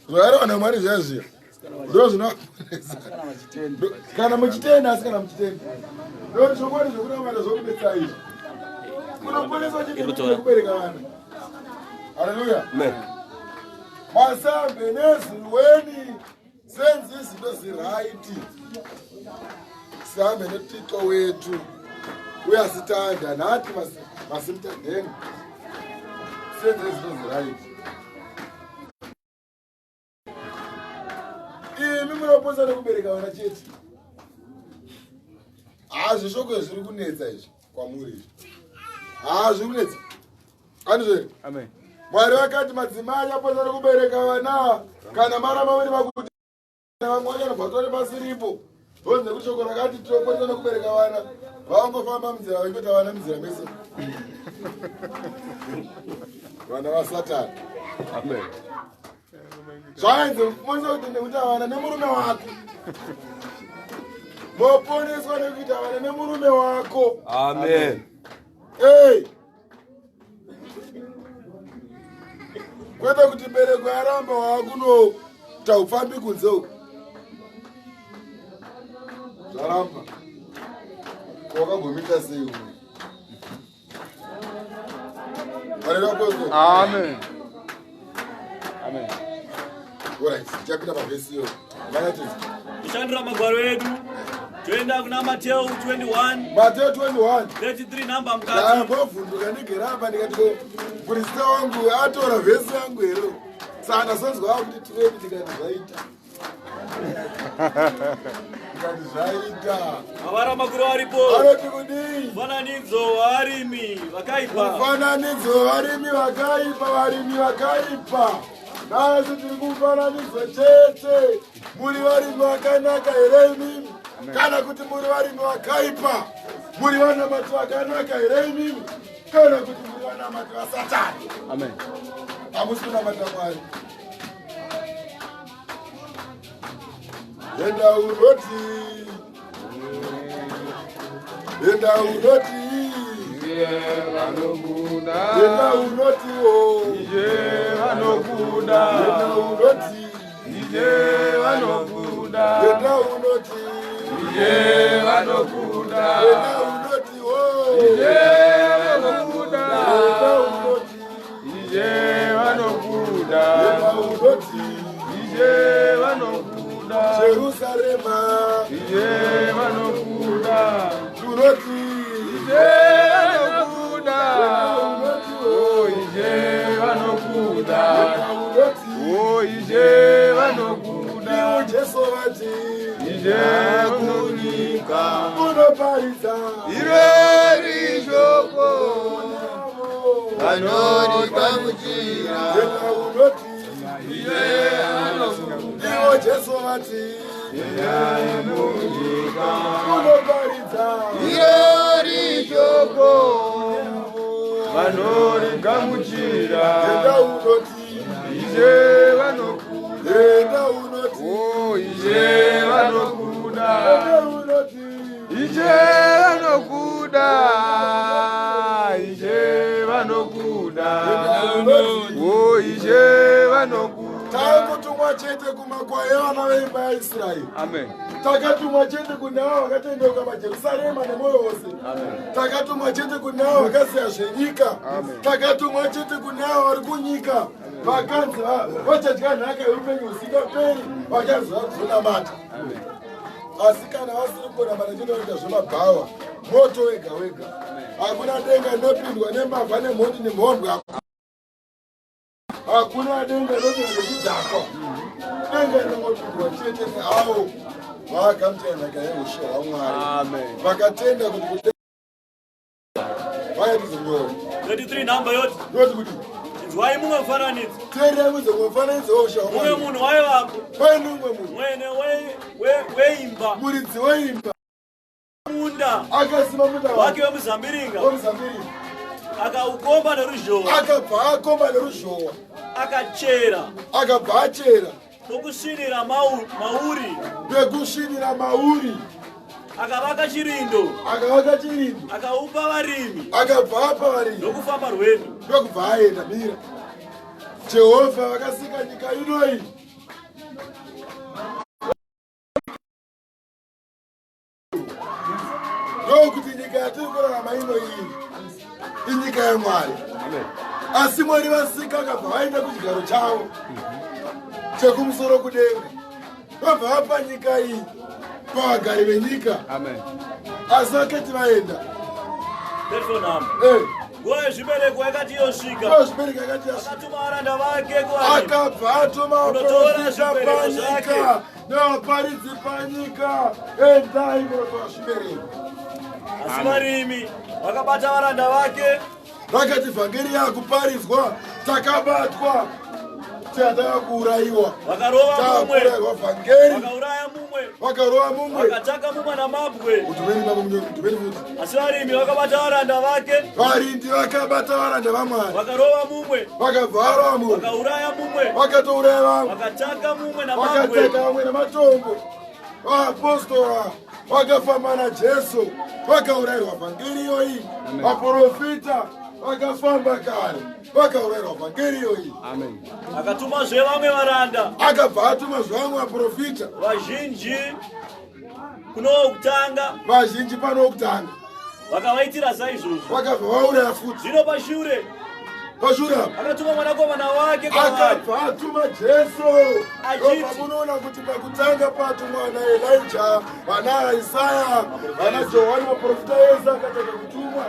Zvakarehwa naMwari zviya zviya ndo zvinoponesa kana muchitenda, asi kana muchitenda ndo chokwadi zvekunamata zvokunetsa izvi. Kunoponeswa chete nekubereka vana. Haleluya. Masambe nezilweni senze izinto ziraiti, sihambe noThixo wethu, uyasithanda nathi masimthandeni, senze izinto ziraiti. Imi munoposa nekubereka vana chete. Hazvi shoko zviri kunetsa izvi kwamuri izvi, haa, zviri kunetsa, andizvo? Amen. Mwari vakati madzimai achaposa nekubereka vana kana maramba muri vakuti vamwe vachanobva tore pasiripo bonze kuti shoko rakati tinoponesa nekubereka vana, vangofamba munzira vachitoita vana munzira mese, vana vaSatani. Amen. Zvaenze kuponesa kuti nekuita vana nemurume wako, moponeswa nekuita vana nemurume wako. Amen. Hey! Kwete kuti mbereko yaramba, wakunoita upfambi kunze uku, zvaramba, wakagomita sei uyu? Amen. Amen. Alright, tichapinda pavhesi iyo. Vanatidza. Kushandura magwaro edu, toenda kuna Mateo 21. Mateo 21. 33 namba mukati. Ndambovhunduka ndigere apa ndikati, ko muprista wangu atora vhesi yangu here? Saka ndasonzwa akuti 20, ndikati zvaita, ndikati zvaita. Mavara makuru aripo. Anoti kudii? Mufananidzo wavarimi vakaipa. Mufananidzo wevarimi vakaipa. Varimi vakaipa, nhasi tiri kumufananidzo chete. Muri varimi vakanaka here imimi, kana kuti muri varimi vakaipa? Muri vanamati vakanaka here imimi, kana kuti muri vanamati vaSatani? Amen. Hamusi kunamata Mwari. Enda unoti, enda unoti, Vanokuda. enda unoti o, Ije vanokuda. enda unoti, Ije vanokuda. Enda unoti, Ije vanokuda. Enda unoti o, Ije vanokuda. Enda unoti, Ije vanokuda. Enda unoti, Ije vanokuda. Jerusarema, Ije vanokuda. Unoti, Ije vanokuda. Unoti Oh, o, Ije vanokuda. Enda unoti, Oh, Ije vanokuda. Iwo Jesu vati, Ije kunyika. Unoparidza Ireri shoko vanorigamuchira. Enda unoti, Ije vanokuda. Iwo Jesu vati, Munyika. Unoparidza Ireri shoko vanorigamuchira. Enda unoti, Ije vanokuda. Enda unoti, Oh, Ije vanokuda. Enda unoti, Ije vanokuda. Ije vanokuda. Oh, Ije vanokuda. Tangotumwa chete kumakwai evana veimba yaIsraeri. Amen. Takatumwa chete kune avo vakatendeuka paJerusarema nemwoyo wose. Takatumwa chete kune avo vakasiya zvenyika. Takatumwa chete kune avo vari kunyika vakanzi vachadya nhaka yeupenyu husingaperi, vachazonamata. Asi kana vasiri kunamata chete, vanoita zvemabhawa, moto wega wega. Hakuna denga rinopindwa nembavha nemhondi nemhombwe. Hakuna denga rinopindwa nechidhakwa. Denga rinongopindwa chete neavo vakamuchira nhaka yeushe hwaMwari, Amen. vakatenda kuti kudenga vayatizonyora. 33 namba yoti, Ndoti kuti, inzwai mumwe mufananidzo. Teererai mumwe mufananidzo weushe Mumwe hwaMwari. munhu waivapo, Paine umwe munhu, mwene weimba, muridzi weimba, munda akasima munda wake wake wemuzambiringa, wemuzambiringa, akaukomba neruzhowa, akabva akomba neruzhowa, akachera akabva achera pokusvinira mauri, pekusvinira mauri, akavaka chirindo, akavaka chirindo, akaupa varimi, akabva apa varimi, ndokufamba rwendo. Ndokubva aenda. Mira. Jehovha vakasika nyika inoyi. Ndokuti nyika yatiri kurarama ino iyi inyika yaMwari. Asi Mwari vasika akabva vaenda kuchigaro chavo chekumusoro kudenga, vabva vapa nyika iyi pavagari venyika. Asi vakati vaenda nguva yezvibereko yakati yosvika, nguva yezvibereko yakati yasvika, akatuma varanda vake kuvarimi, akabva atuma kunotora vaprofita zvibereko zvake. panyika nevaparidzi panyika, endai munotora zvibereko. Asi varimi vakabata varanda vake, Vakati vhangeri yakuparidzwa, takabatwa, tiyataka kuurayiwa, vakarova mumwe, takuurayirwa vhangeri, vakauraya mumwe, vakarova mumwe. vakataka mumwe namabwe. Udhumeni baba munyori, udhumeni futi. Asi varimi vakabata varanda vake, Varindi vakabata varanda vaMwari, vakarova mumwe, vakabva varova mumwe, vakauraya mumwe, vakatouraya vamwe, vakataka mumwe namabwe. vakataka vamwe nematombo. Vaapostora vakafamba naJesu vakaurayirwa vhangeri iyoyi. Vaprofita vakafamba kare vakaurayirwa vhangeri iyoyi. Akatumazve vamwe varanda Akabva atuma zvamwe vaprofita vazhinji kunowokutanga, vazhinji pano wokutanga, vakavaitira saizvozvo. Vakabva vauraya futi. Zvino pashure Pashure apa akatuma mwanakomana wake kwavari, akabva atuma Jesu. Achiti- Pamunoona kuti pakutanga patumwa vana Elija, vana Isaya, vana Johani, vaprofita ese akatanga kutumwa,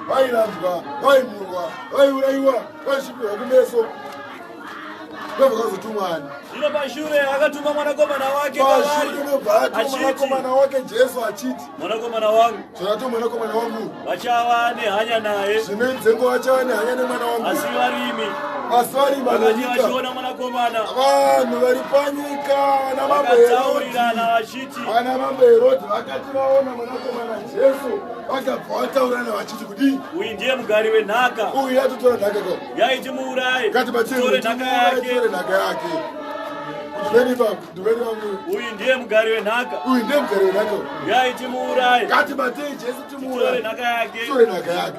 vairambwa, vaimurwa, vaiurayiwa, vaisvipirwa kumeso. Ndobva ani? Zvino pashure akatuma mwanakomana wake Pashure kwavari, ndobva atuma achiti, mwanakomana wake Jesu achiti, mwanakomana wangu Zvakatuma mwanakomana wangu, vachava nehanya naye. Zvimweni dzenguva vachava nehanya nemwana wangu. Asi varimi Asi varimi vakati venyika, vachiona mwanakomana, vanhu vari panyika, vana mambo Herodhi, vakataurirana vachiti, vana mambo Herodhi vakati vaona mwanakomana Jesu, vakabva vataurana vachiti kudii? Uyu ndiye mugari wenhaka, Uyu yatotora nhaka ko, yaiti muuraye, ngatibatire, tore nhaka yake. tore nhaka yake. Nduveni vangu, nduveni vangu. Uyu ndiye mugari wenhaka, Uyu ndiye mugari wenhaka, yaiti muuraye, ngatibatei Jesu, tore timuuraye, nhaka yake. Tore nhaka yake.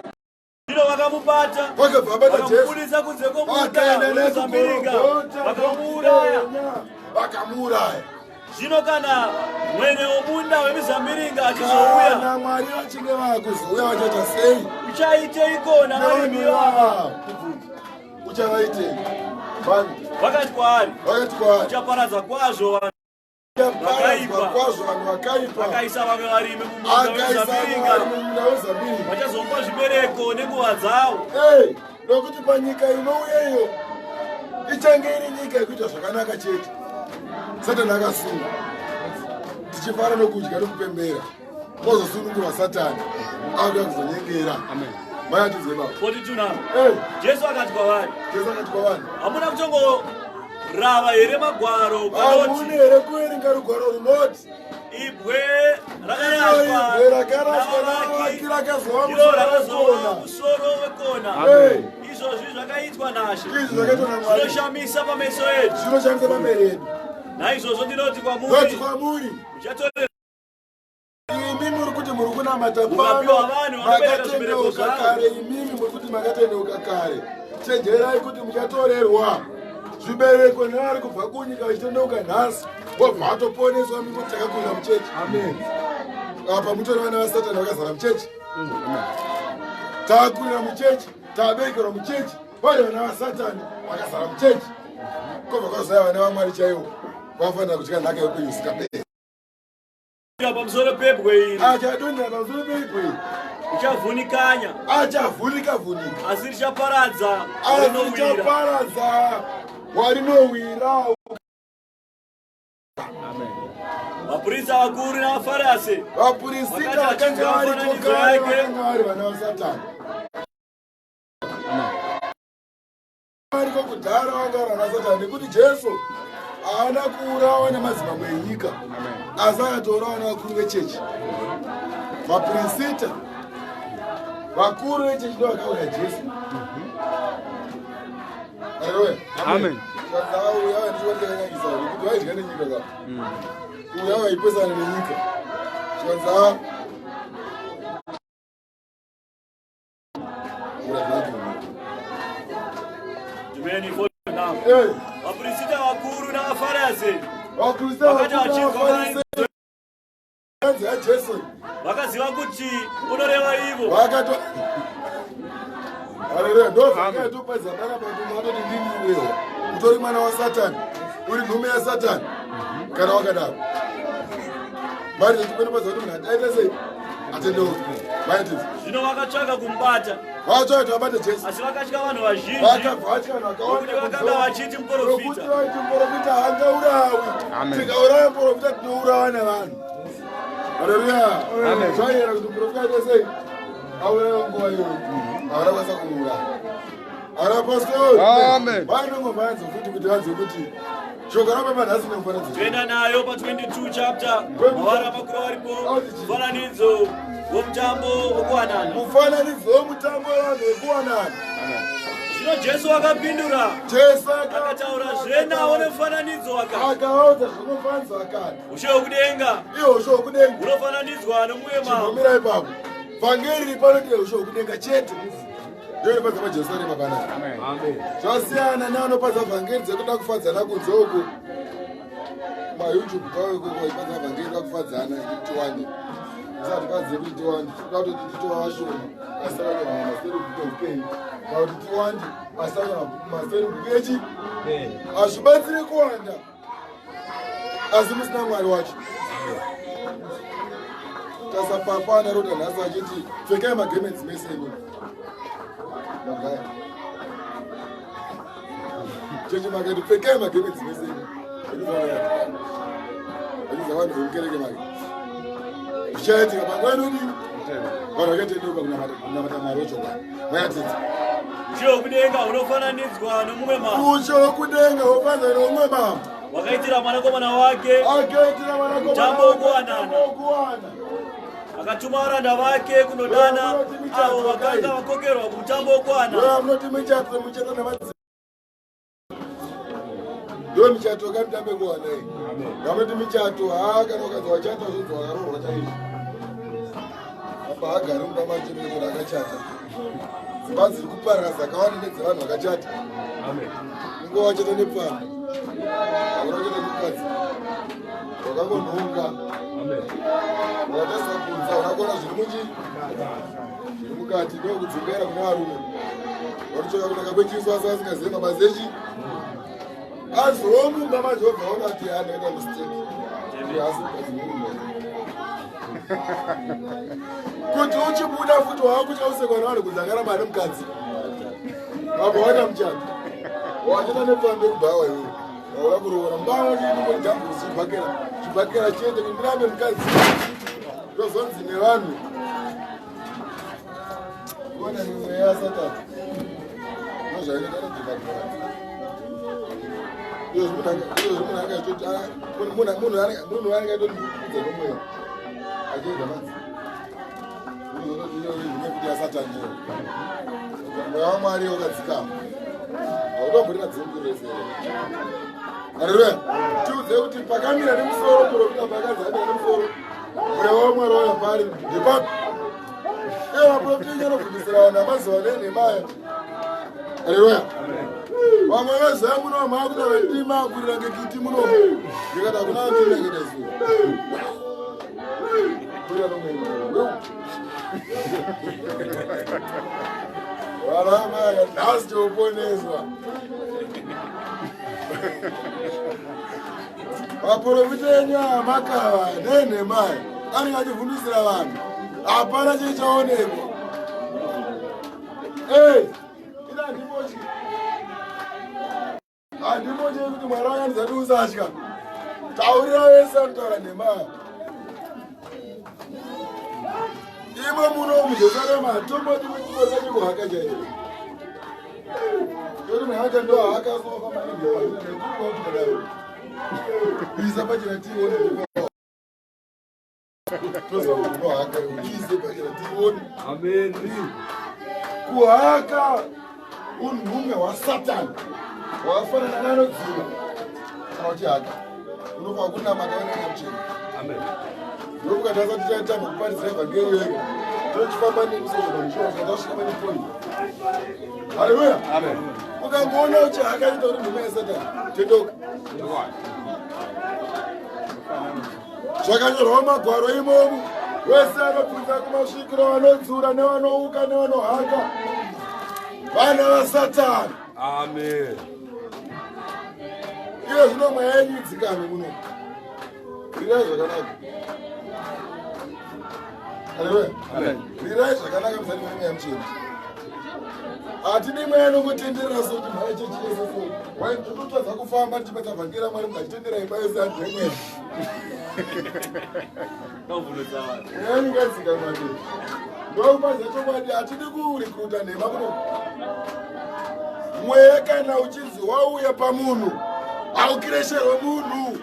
Zvino vakamubata, Vakabva vabata Jesu, vakamubudisa kunze kwomunda vakaenda naye wemuzambiringa, kuGorogota, vakamuuraya. Vakamuuraya. Zvino kana mwene womunda wemizambiringa achizouya, Kana Mwari vachinge vakuzouya, vachaita sei uchaiteiko navarimi nevanhu ivava? ivava? Uchavaitei vanhu? Vakati kwaari, Vakati kwaari, uchaparadza kwazvo vanhu uchaparadzwa vakaipa. kwazvo vanhu vakaipa, Akaisa vamwe varimi mumunda akaisa wemizambiringa, vari mumunda wezambiringa, vachazomupa zvibereko nenguva dzavo. Ei, nokuti panyika inouya iyo ichange iri nyika yekuita zvakanaka chete, Satani akasungwa, tichifara nokudya nokupembera, kozosunungurwa Satani akuya kuzonyengera. Mayatidzwe baba. 42 namba. Ei, Jesu akati kwavari, Jesu akati kwavanhu, hamuna kutongorava here magwaro hamuni panoti, here kuverenga rugwaro runoti, ibwe iro ibwe rakaraswa rakaraswa navavaki navavaki rakazova ndiro musoro rakazova wekona. musoro wekona. Ei, Izvozvi zvakaitwa naShe, izvi zvakaitwa naMwari, zvinoshamisa pameso edu. Zvinoshamisa pamberi edu. Naizvozvo ndinoti Noti kwamuri, kwamuri, muchatorera imi muri kuti muri kunamata Mukapiwa pano, vanhu vanobereka zvibereko makatendeuka zvavo. kare, imimi muri kuti makatendeuka kare, chenjerai kuti muchatorerwa zvibereko nevari kubva kunyika vachitendeuka nhasi, wobva watoponeswa, mimi takakurira muchechi. Apa mutori vana vaSatani vakazara muchechi. Takurira muchechi, taberekerwa muchechi, vari vana vaSatani vakazara muchechi, kobva kwazaya vana vaMwari chaivo vafanira kudya nhaka yeupenyu usingaperi. Pamusoro pebwe iri, Achadonhera pamusoro peibwe, uchavhunikanya, achavhunika vhunika, asi richaparadza asi rinowira. richaparadza warinowira. Vaprista vakuru navaFarasi Vapurisita vakati vakanga vachinzwa variko mufananidzo kare yake, vakanga vari vana vaSatani, variko kudhara vanga vari vana vaSatani, nekuti Jesu haana kuurawa nemadzimambo enyika, asi akatourawa nevakuru vechechi. Vapurisita vakuru vechechi ndo vakauraya Jesu. Haleluya. Amen. Uya ndichivatekanyanyisa nekuti vaidya nenyika ka, uya vaipesana nenyika, zvikanzi Ndimeni 49. Vaprista vakuru navaFarisi Vaprista vakati vakuru vachinzwa navaFarisi hanzi yaJesu vakaziva kuti unoreva ivo. Vakato haleluya. Ndozvakatopedza panapa kuti matoti ndini iwewo utori mwana waSatani, uri nhume yaSatani kana wakadaro. Mari zvatipenopadza kuti munhu aita sei atendeuke. Maitidzi. Zvino vakatsvaka kumubata, Vatsvaka kuti vabate Jesu, asi vakatya vanhu vazhinji, vakabva vatya vanhu nokuti vakawanda, vakanga vachiti nokuti muprofita. vaiti muprofita haangaurawi. Amen. Tikauraya muprofita tinourawa nevanhu. Haleluya. Zvaiyera kuti muprofita aite sei aurayiwe nguva iyoyo, havana kwanisa kumuuraya. Ana pastori Amen. vainongobvanzo futi kuti vanzwe kuti shoko rababa nhasi nemufananidzo. Toenda nayo pa22 chapter, mavara makuru aripo, mufananidzo womutambo wokuwanana. Mufananidzo womutambo wevanhu wekuwanana. Zvino Jesu akapindura Jesu akataura zve navo nemufananidzo akati, akavaudza zvemufananidzo akati, ushe hwokudenga iwo ushe hwokudenga hunofananidzwa nomumwe mambo Chimbomirai ipapo. Vhangeri riri pano ndere ushe hwokudenga chete, ndoinopadza paJerusarema panapa. Zvasiyana neanopadza vhangeri dzekuda kufadzana kunze uku maYouTube kwavo ikoko, vaipadza vhangeri kuda kufadzana kuti tiwande. Tisati padze kuti tiwande, toda kutoti titova vashoma asi takanyorwa maseri bhuku eupenyu, kana kuti tiwande asi takanyorwa maseri bhuku echi. Hazvibatsiri kuwanda asi musina Mwari wacho. Tasapapa anarota nhasi achiti pfekai magemenzi mese imi magaya chechi makati pfekai magemenzi mese imi, achiza vanhu vemukereke make. Zvichaitika panguva inodii? Vanhu vakatendeuka kunamata Mwari wechokwadi. Vayatidza. Ushe hwokudenga hunofananidzwa nomumwe mambo Ushe wekudenga wofanana nomumwe mambo wakaitira mwanakomana wake akaitira mwanakomana mutambo wokuwanana. mutambo wokuwana. Akatuma varanda vake kunodana avo vakanga vakokerwa kumutambo wokuwanana. Wewe munoti michato, michato namadzi ndo michato kamitambe kuwana iyi ngamunoti michato. Haa, kana ukanzi wachata zvonzi wakaroorwa chaizvo. Apa hagari mumba macho nekuti akachata. Dzimba dziri kuparara dzakawanda ndedzevanhu vakachata. Unge wachata nepfambi, hauna kuchata nemukadzi, wakangonhonga, wakatarisa kunze, hauna kuona zviri muchi zviri mukati. Ndokudzungaira kune varume vanotsvaka kunaka kwechiso asi vasingazive mabasa echi. Azomumba majehovha ona kuti handaita mistake, asi mukadzi murume kuti uchibuda futi waakutya kusekwa nevanhu kunzi akaramba ane mukadzi. Apo waita muchato wachita nepfambi yekubhawa, iwe waura kuroora mbaa chibhakera chibhakera chete kuti ndirambe mukadzi, ndozonzi nevanhu kuona mimwe yaSatani ndozvainoita nodhibhadhibha. Izvozvi munhu angaitoti munhu anenge aitoti ndikudza nomweya achienda manzi zvimwe kuti yaSatani iyo. Mweya waMwari wakadzikama, hautomborina dzungu rese. Haleluya. Tiudze kuti pakamira nemusoro profita, pakanzi amira nemusoro, mweya waMwari wauya pari ndepapi? Iye vaprofita inyanobvundisira vanhu amazuva nenhemaya. Haleluya. Vamwe veziva muno maakutaura ndima kurira ngekiti muno, ndikati hakuna ndima yakaita zuva kurira nomweya. Varamaya nhasi toponeswa. Vaprofita enyu aya makava nenhemaya anenge achivhundusira vanhu, hapana chichaonekwa. Ina handimotyi, handimotyi kuti Mwari wakandizati usatya. Taurira vese vanotaura nhema. Imo muno muJerusarema tomboti kuchikoro chekuhaka chaizvo, toti munhu acho ndo haka sofamba nenhema, isa pachena tione, toziva kuti unohaka. Iise pachena tione. Kuhaka unhume hwaSatani hwakafanana nanodziva. Kana uchihaka unofanira kunamata vanenge muchena. Ndokukati asati tatanga kuparidzira vhangeri yega. Tochifamba nemusozvakasvika pane point. Haleluya. Amen. Ukangoona uchihaka ita uri nhume yasatani, tendoka. Zvakanyorwa mumagwaro imomo, wese anobvunza kumasvikiro, vanodzura nevanouka nevanohaka, vana vasatani. Amen. Iye zvino mweya yenyu idzikame muno. Rirai zvakanaka. Haleluya. Amen. Rirai zvakanaka, musati mune mweya muchena. Hatidi mweya nokutenderera soti mhaya chechi yese so. Wai tototadza kufamba tichipedza vhangeri raMwari, munhu achitendera imba yese anhu emweya. Ndovhunutsa vanhu. Mweya ingadzika mwake. Ndokupaza chokwadi, hatidi kurikruta nhema kuno. Mweya kana uchinzi wauya pamunhu, haukiresherwe munhu.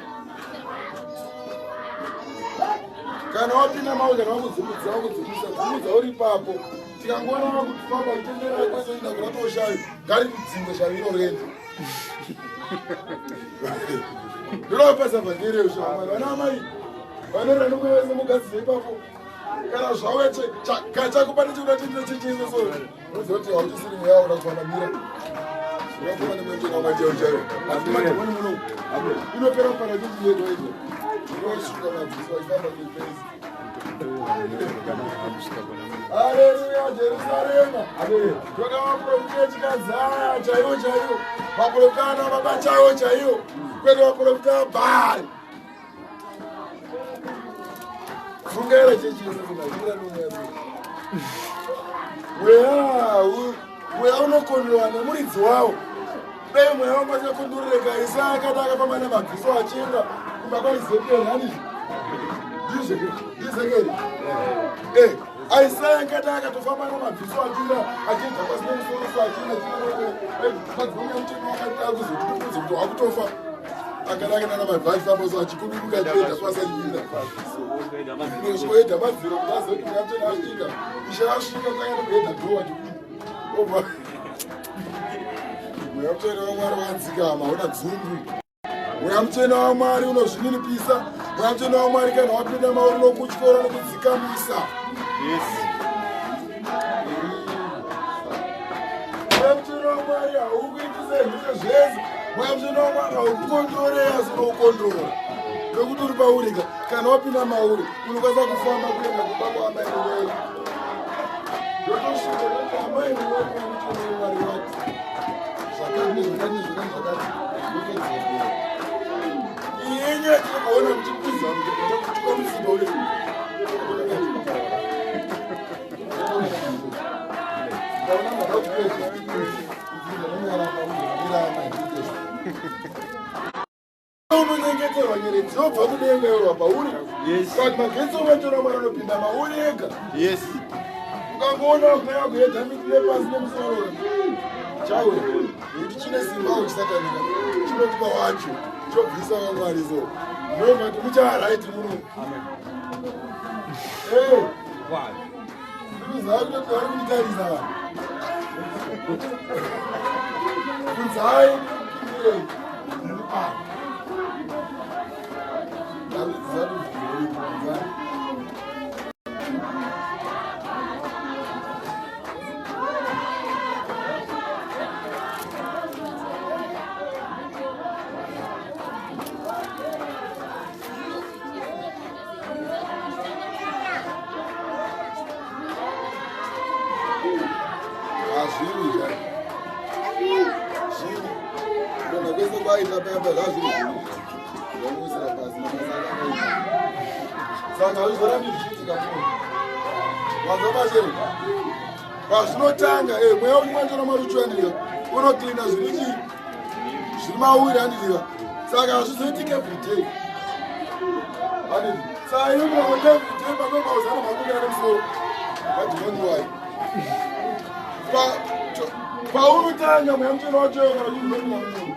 Kana wapinda mawe, kana wakudzungudza, wakudzungudza, dzungudza uri ipapo. Tikangoona wakufamba uchitenderera kwese uchienda kurapa shavi, ngaridzingwe shavi iro rende. Ndinopasa vhangeri yeshamwari. Vana amai vanorira nomweya wese, mugadzise ipapo. Kana zvauya chakupa nechekuda tendera chechiiso so, unoziva kuti hauchisiri mweya uda kufamba, mira. Unofamba nemweya wamwari chaiwo chaiwo. Asi madhimoni muno inopera kupara chechi yedu ito. Unosvika mabviso achifamba kuipesi. Haleluya, Jerusarema. Toda vaprofita echikadzaya chaiwo chaiwo. Vaprofita ana baba chaiwo chaiwo. Kwete vaprofita Bhaari. Fungaira chechi yese kuna nomweya. Mweya mweya unokondorwa nemuridzi wawo. Dai mweya wangu asingakondorereka, Isaya akati akafamba namabviso achienda kumba kwaEzekieri, handizvo? Ndizekeri. Isaya akati akatofamba namabviso achienda, achienda pasi nemusoro so, achienda achienda mutemo wakati akuzotipudza kuti wakutofa. Akati akaenda namabvi achifamba so, achikududuka achienda pasi achipinda. Nosvikoedha madziro kuti azive kuti mweya mutsvene asvika. Ishe asvika, takaenda kuedha dhoo achikuduka. Mweya mutsvene waMwari wakadzikama, hauna dzungu. Mweya mutsvene waMwari unozvininipisa. Mweya mutsvene waMwari kana wapinda mauri unokutyora nokudzikamisa. Mweya mutsvene waMwari haukuitise zvise zvese. Mweya mutsvene waMwari haukukontrorei, asi unoukontrora nekuti uri pauri. Kana wapinda mauri unokwanisa kufamba kuenda kumba kwaamai wenyu, yotosvika kuti amai wenyu, mutsvene waMwari wati zvakati nezvakati nezvakati zvakati, yotodzokera. Iyenye yatiri kuona muchikwiza kutuka musimba uri. Ndaona madakukwezva unonyengeterwa, nyeredzi yobva kudenga yorwa pauri. Kati magetsi omatora Mwari anopinda mauri ega. Ukangoona mweya kuedha miti nepasi nemusoro chauya, nekuti chine simba uchisatanika chinotipa wacho chobvisa waMwari so ndomati mucharaiti muno. Ndinoziva kutoti vari kunditarisa vanhu. Kunzai ndipindurei. Ndiri pano. Ndakuziva kuti kunzai. Hazviri zva zviri kudonha kwese kwaita paya zvazviri zvamuisira pasi mabasa akakaita, saka hazvizorambi zvichiitika muno. Wanzwa pachero pazvinotanga, mweya urimwanjona Mwari uchiwandika unoklina zviri chii zviri mauri, handidika? Saka hazvizoitiki everyday, handidi? Saka iwe munongoita everyday panomauzana makumira nemusoro madhimoni wayo. Paunotanga mweya mutsvene wacho kana uchizopinda munhu,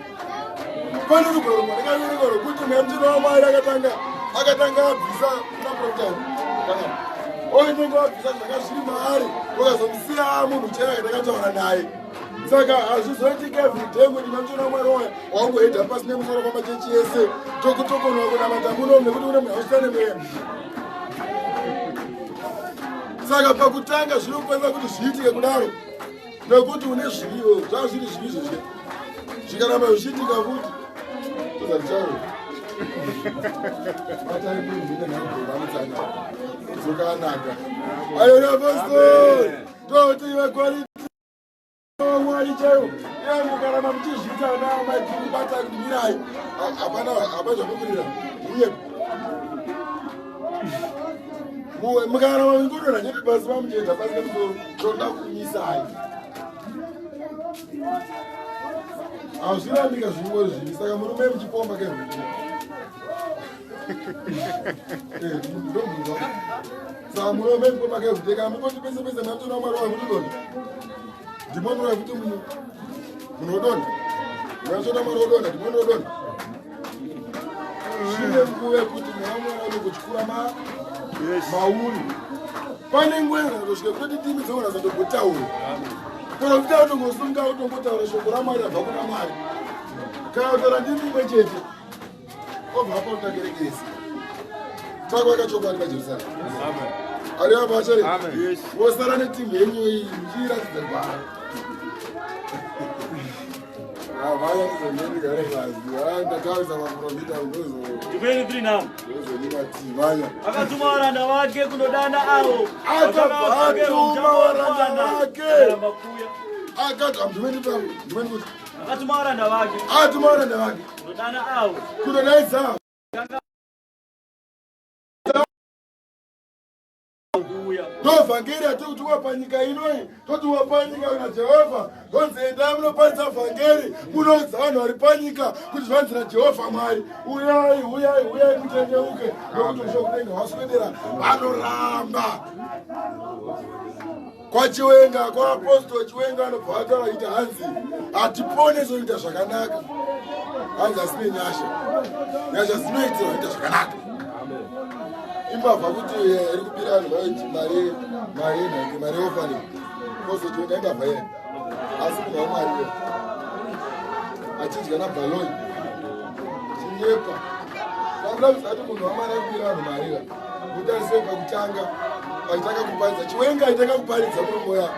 pane rugwaro rwandakaverenga rwekuti mweya mutsvene waMwari akatanga abvisa kuna profita kana oinenge wabvisa zvanga zviri maari, ukazomusiya munhu chaiye akatanga naye. Saka hazvizoitiki everyday kuti mweya mutsvene waMwari waya wangoedha pasi nemusoro kwamachechi yese, tokutokonwa kunamata muno nekuti une mweya usina nemweya. Saka pakutanga zvinokwanisa kuti zviitike kudaro nekuti une zviviwo zvaa zviri zvivi zvezve zvikaramba zvichiitika futi tozatichaura batai munhu ine nhaigovanutsana dzokanaka ayo apostoli toti vekwaliti Mwari chaiwo iye mukaramba muchizviita ana maiguru bata kuti mirai hapana hapana zvamukurira uye mukaramba muchikodora chete pasi pamucheta pasi nemusoro toda kunyisai hazvirambika zvimwe zvivi saka murume muchipomba keruti eh, ndobvunza saka murume muchipomba keruti kana mukoti pese pese matona mwari wakuti Dhimoni roya kuti munhu odonha. Unozoda mwari odonha, dhimoni rodonha. Zvine nguva yekuti mweya mwana unogochikura mauri. Pane nguva inozosvika kutoti ndimi dzoona dzatogotaura. Profita utongosunga utongotaura shoko raMwari rabva kuna Mwari. Kana kutaura ndimi imwe chete. Obva apa utakerekesa. Takwaka chokwadi paJerusarema. Amen. Ari apa achari. Amen. Wosara netimu yenyu iyi muchiratidza gwara. Akatuma varanda vake kundodana avo. Akatuma varanda vake. Akatuma varanda vake. Akatuma varanda vake. Kundodana avo. Kundodaidza. Ndovhangeri yatiri panyika inoi totiwa panyika naJehovha tonzi endai munoparidza vhangeri munoudza vanhu vari panyika kuti zvanzi naJehovha Mwari uyai uyai uyai mutendeuke nokuti ushe kudenga hwaswedera vanoramba kwachiwenga kwaapostol chiwenga anobva ataura achiti hanzi hatipone sokuita zvakanaka hanzi asine nyasha nyasha dzinoitirwa kuita zvakanaka imbavha kuti eh, iri kubira vanhu vaiti mari mari yenhange mari yeofani apostol chiwenga imbavha yena asi munhu wamwari we achidya nabhaloi chinyepa akuratidza kuti munhu wamwari ari kubira vanhu mari ka Mutarise pakutanga paitanga kuparidza Chiwenga aitanga kuparidza murume uya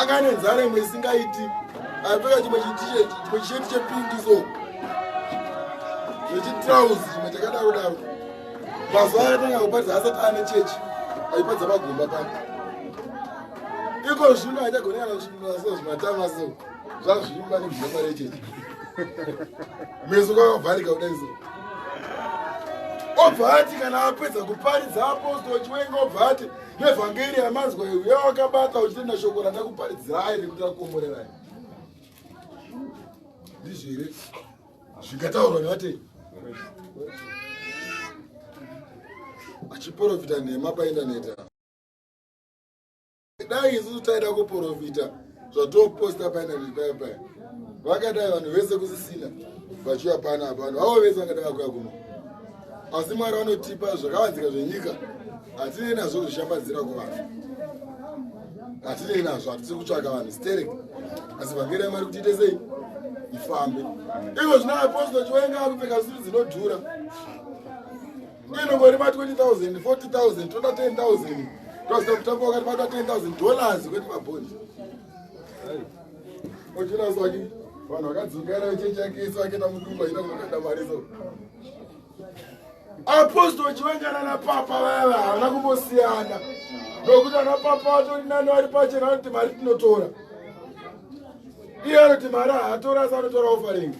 anga ane nzara imwe isingaiti aipfeka chimwe chimwe chisheti chepingi so nechitrauzi chimwe chakadaro daro mazuva akatanga kuparidza asati ane chechi aiparidza pagomba pano iko zvino achagone kana kusvinura so zvimatama so zvazvimba nebvuma rechechi meso kwakavharika kudai so obva ati kana apedza kuparidza apostol chiwenga obva ati nevhangeri yamanzwa iyo yawakabata uchitenda shoko randakuparidzirai nekuti rakukomborerai ndizvo here zvikataurwa nevatei achiprofita nhema paindaneti Dai isusu taida kuprofita zvatoposta paindaneti paya paya vakadai vanhu vese kusisina vachiuya panapa vanhu vavo vese vangadai vakuya kuno asi mwari vanotipa zvakavanzika zvenyika hatinei nazvo kuzvishambadzira kuvanhu hatinei nazvo hatisi kutsvaka vanhu sterek asi vhangeri yamwari kuti ite sei ifambe iko zvino apostol chiwenga akupfeka suru dzinodhura inongori ma 20000 40000 toda 10000 tozoita mutambo wakati vada 10000 dollars kwete mabhondi ochina swaki vanhu vakadzungaira vechechi yake isu akaenda mudumba ina kunokanda mari so apostol chiwengana napapa vaya vaya havana kumbosiyana nokuti ana papa vatori nani vari pachena vanoti mari tinotora iye anoti mari haatora asi anotora ofaringi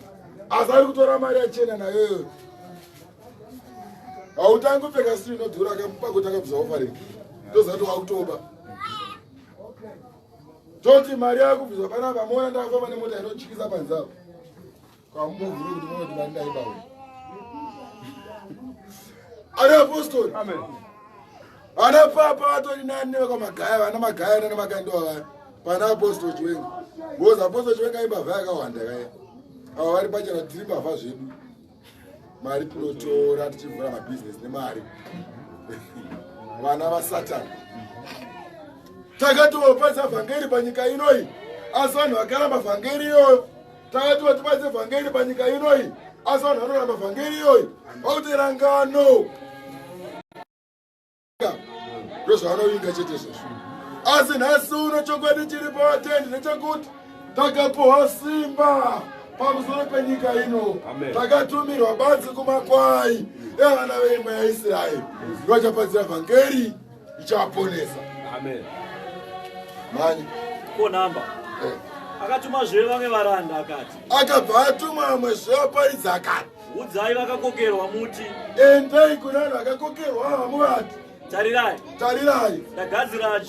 asi ari kutora mari yachena nayoyo hautangi kupfeka siri inodhura pakutanga kubvisa offering toziva kuti wakutoba toti mari yakubviswa panapa moona ndakafamba nemota inotyisa panze apo kamumbovhuri kuti muone kuti mari ndaiba uyu ari apostori vana papa vatori nani nevekwamagaya vana magaya nana magaya ndovavaya pana apostol chiwenga because apostol chiwenga imbavha yakawanda kaya ava vari pachena tiri mbavha zvedu mari tinotora tichivhura mabhizinesi nemari vana vasatani takati vaparidza vhangeri panyika inoyi asi vanhu vakaramba vhangeri iyoyo takati vatiparidze vhangeri panyika inoyi asi vanhu vanoramba vhangeri iyoyi vakuteera ngano ndozvavanovinga chete izvozvo. Asi nhasi uno chokwadi chiri pavatendi ndechekuti takapuhwa simba pamusoro penyika ino. Takatumirwa badzi kumakwai evana veimba yaIsraeri, vachapadzira vhangeri ichavaponesa. Mhanya. Ko namba. Akatumazve vamwe varanda akati. Akabva atuma vamwe zve vaparidzi akati. Udzai vakakokerwa muti. Endai kuna vanhu vakakokerwa ava muvati. Tarirai. Tarirai. Ndagadzira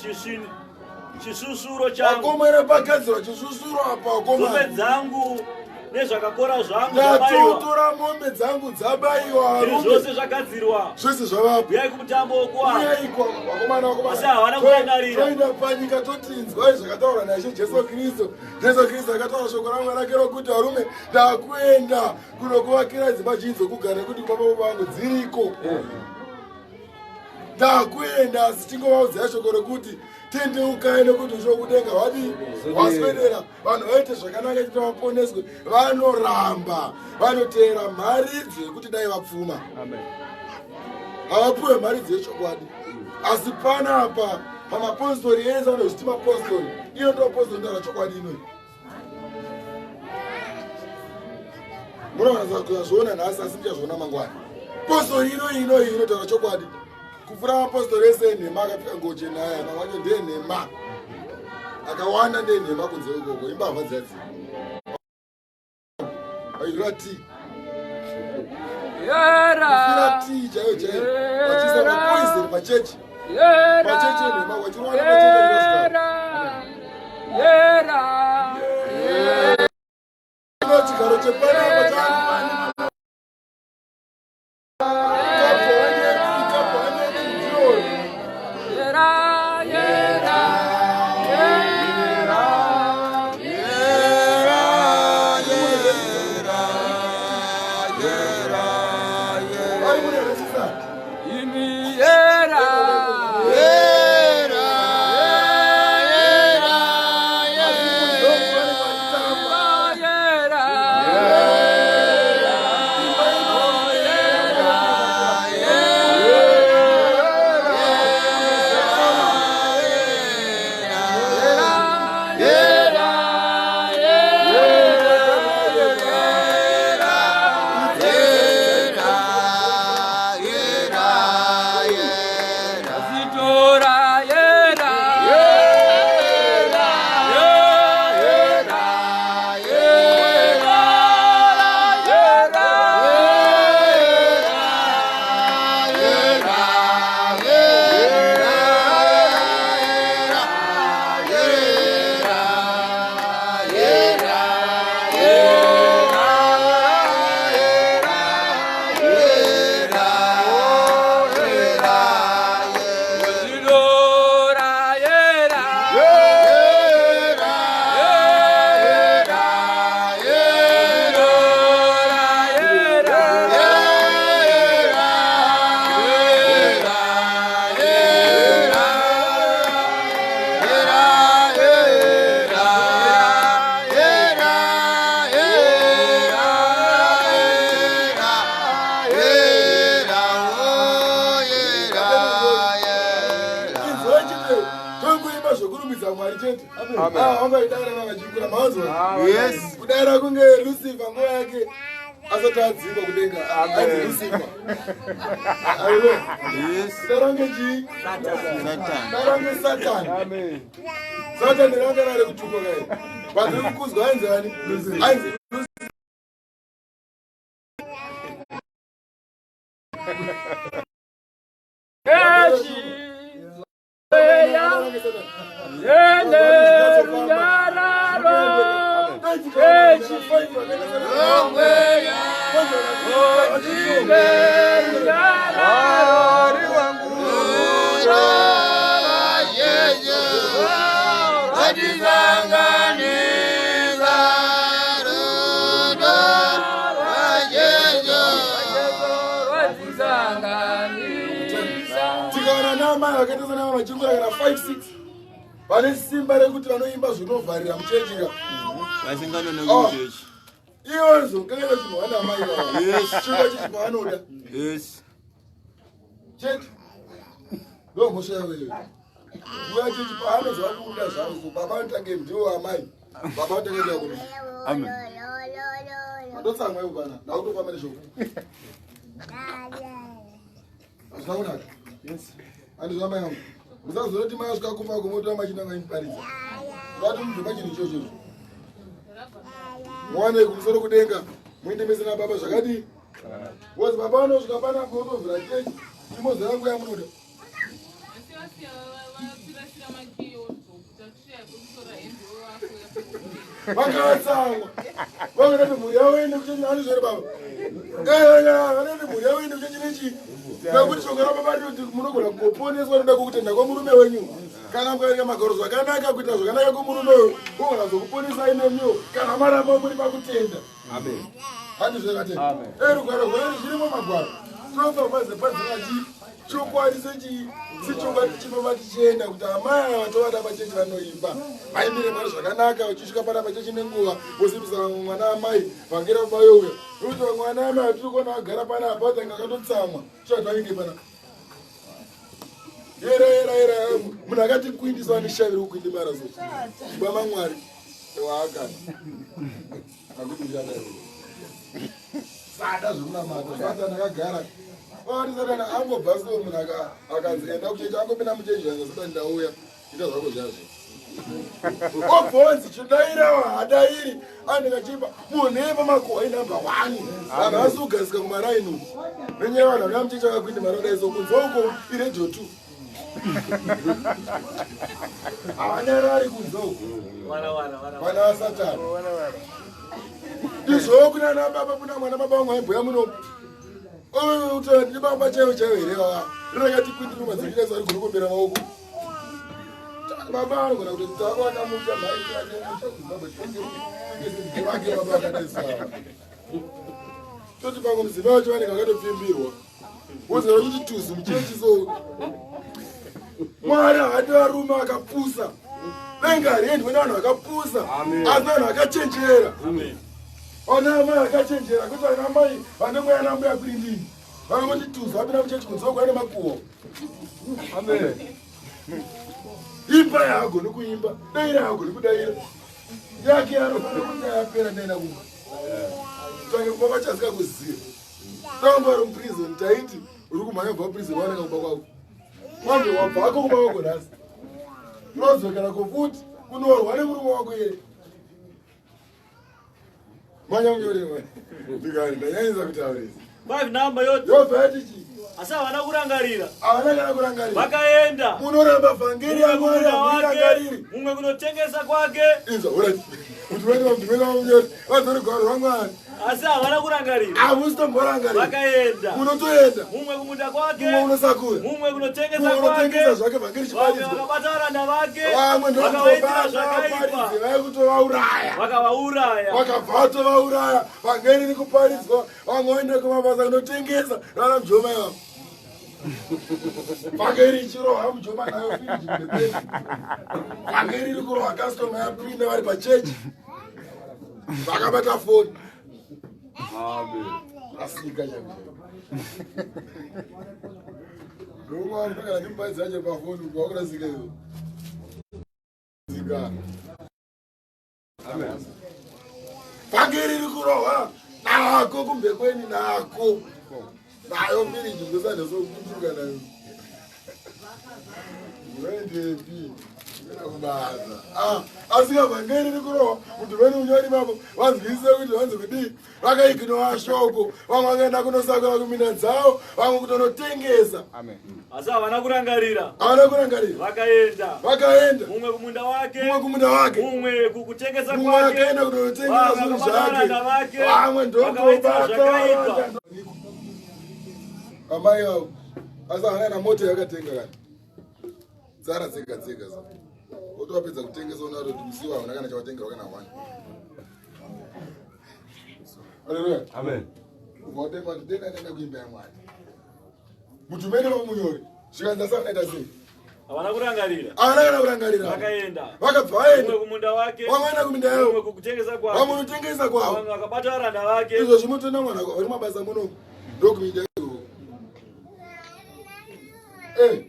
chisvusvuro changu. Vakomana pagadzirwa chisvusvuro apa vakomana. Mombe dzangu nezvakakora zvangu zvabaiwa. Ndatotora mombe dzangu dzabaiwa. Zvinhu zvose zvagadzirwa. Zvose zvavapo. Uyai kumutambo wokuwana. Uyai vakomana vakomana. Asi havana kurangarira. Toenda panyika totinzwai zvakataurwa naIshe Jesu Kristu. Jesu Kristu akataura shoko raMwari rake rokuti varume ndakuenda kunokuvakira dzimba zhinji dzokugara nekuti kumba baba vangu dziriko. Ndakuenda asi tingovaudzai shoko rokuti tendeukai nekuti ushe wekudenga hwadii hwaswedera. Vanhu vaite zvakanaka chete vaponeswe. Vanoramba vanoteera mharidzo yekuti dai vapfuma. Havapuwe mharidzo yechokwadi. Asi panapa pamapostori ese vanozviti mapostori, iyo ndo postori ndara chokwadi inoyi. Munoona kuzviona nhasi asi muchazviona mangwana. Postori ino ino inotaura chokwadi. Kupfuura mapostori ese enhema akapfeka nguo chena aya, mamwe acho ndeenhema. Akawanda ndeenhema kunze ikoko, imbavha dziya dziya. Vaidura tii. Kufira tii chaiyo chaiyo. Vachiisa mapoison pachechi. Pachechi enhema, vachirowana pachechi achirasika. Chigaro chepanapa chaanifani. Kudaira kunge Lucifer nguva yake asati adzingwa kudenga, ainzi Lucifer. Kudaira kunge chii? Kudaira kunge Satan. Satan ranga rari kutukwa kai. Vanhu vari kukuzwa ainzi ani? Ainzi Tikaona namai vakaita sana vachingura kana 5 6 vane simba rekuti vanoimba zvinovharira muchechi ka Vasinganonoki muchechi. Ivo vanozokanganisa chinhu vana amai vavo. Chingwa chechi paanoda. Yes. Chete. Ndo mhosva yavo iyoyo. Uya chechi paanozwa kuda zvavo so baba vanotange ndiwo amai. Baba vanotange ndiwo kuno. Amen. Mandotsamwa iwo kana ndakutofamba neshoko. Hazvina kunaka. Yes. Andizvo amai vangu. Musazoti masvika kumba kumoto amachinanga imuparidza. Vati mubve pachinhu ichocho. Muwane kumusoro kudenga muende mese nababa zvakadii? Because baba vanosvika panapa votovhura chechi imozoya nguva yamunoda. Vakatsamwa. Vanoda mhuri yavo ende kuchechi anozvere baba. Vanoda mhuri yavo ende kuchechi nechi. Nekuti shoko rababa rinoti munogona kungoponeswa noda kwokutenda kwemurume wenyu. Kana mukaverenga magwaro zvakanaka kuita zvakanaka kwemurume uyu, unogona kuzokuponesai nemiwo kana maramba muri pakutenda. Amen. Handizvo zvakatenda. Eh rugwaro rwairi zvirimo magwaro. Tinofa paze padzina chii? Chokwadi sechii? Sechokwadi tichifamba tichienda kuti amai ava tovada pachechi vanoimba. Vaimbire Mwari zvakanaka vachisvika pana pachechi nenguva vosimbisa vamwe mwana amai vhangeri baba youya. Nekuti vamwe vana amai vatiri kuona vagara pana apa vatanga vakatotsamwa. Sure twainge pana. Era era era munhu akati kuindiswa neshavi rekukwindimara so. Baba Mwari waakana. Sada zvekunamata satani akagara vakati satani angobva so munhu akanzi enda kuchechi angopinda muchechi zvanga satani ndauya ita zvako zvazvo obvonzi chidairawo hadairi anenge achipa munhu iye pamakuhwa inumber one vanhu vasi kugarisika kumaraini uku nenyaya vanhu vana muchechi vakakwindi mari vadai so kunze uko iredio two havanyarari kunze uku vana vasatani ndizvowo kuna ana baba kuna mwana baba vangu aimboya muno ndi baba chaivo chaivo here vava rinakati kwindiruma dzekuita zvari kunokombera maoko baba anogona kuti takwana musha mhaimusha kuzimbabwe vake baba vakadesa toti pamwe mudzimai wacho vanenge vakatopfimbirwa woziva kuti tuzu muchechi so mwari haadi varume akapusa denga hariendwe nevanhu vakapusa asi vanhu vakachenjera vana amai vakachenjera kwete vana amai vane mweya nambuya kurindini vanongoti tuzu vapinda muchechi kunze uko ane makuwo imba yaagoni kuimba daira haagoni kudaira yake anofanira kuti yapera ndaenda kumba tange kumba kwachasika kuziva Tanga uri muprison taiti uri kumhanya kubva prison waoneka kumba kwako. Manje wabva hako kumba kwako nhasi. Unodzokera ko futi kunorwa nemurume wako here. Manya munyore ndikani ndanyanyisa kutaurisa. Five number yoti. Yobva yati chii? Asi havana kurangarira. Havana kana kurangarira. Vakaenda. Munoramba vhangeri yaMwari hamuirangariri. Mumwe kunotengesa kwake. Inzwa, alright. Kuti vene vamudhumela vamunyori vazori gwaro rwaMwari. Asi havana kurangarira. Hamusitomborangarira. Vakaenda. Munotoenda. Mumwe kumunda kwake. Mumwe unosakura. Mumwe kunotengesa kwake. Mumwe unotengesa zvake vhangeri chiparidzwa. Vamwe vakabata varanda vake. Vamwe ndokutobata zvakaipa. Vaikutovauraya. Vakavauraya. Vakabva vatovauraya. Vhangeri riri kuparidzwa. Vamwe voenda kumabasa kunotengesa. Vana mujoma ivavo. Vhangeri ichirohwa mujoma nayo firiji mbepeni. Vhangeri riri kurohwa customer yapinda vari pachechi. Vakabata foni. Asika nyambo. Ndomwa ndakana ndimbaidza acho pafoni kwakurasika iwe. Zika. Amen. Vhangeri riri kurohwa nako kumbekweni nako. Nayo firiji ndosanda sokutuka nayo. Unoendepi? Kubasa. Ah, asi vhangeri riri kurohwa kuti vene unyori vavo vanzwisise kuti vanzi kudii vakaiginowa shoko vamwe vakaenda kunosakura kuminda dzavo vamwe kutonotengesa Asi havana kurangarira. Havana kurangarira. Vakaenda. Vakaenda. Mumwe kumunda wake. Mumwe kumunda wake. Mumwe kukutengesa kwake. Mumwe akaenda kunotengesa zvinhu zvake. Vamwe ndokubata. Amai vavo. Asi havana kana mota yakatenga kana. Dzara dzega dzega zo. Wotowapedza kutengesa unoona kuti musiwa hauna kana chawatengerwa kana one. Haleluya. Amen. Ukatenga kuti tenda nenda kuimba yaMwari. Mutumeni wemunyori zvikanzi asi vakaita sei? Havana kurangarira. Havana kana kurangarira. Vakaenda. Vakabva vaenda. Mumwe kumunda wake. Vamwe vaenda kuminda yavo. Mumwe kukutengesa kwake. Vamwe kunotengesa kwavo. Vamwe vakabata varanda vake. Izvo zvimotenda mwana vari mabasa muno ndokuminda ikoko. Eh.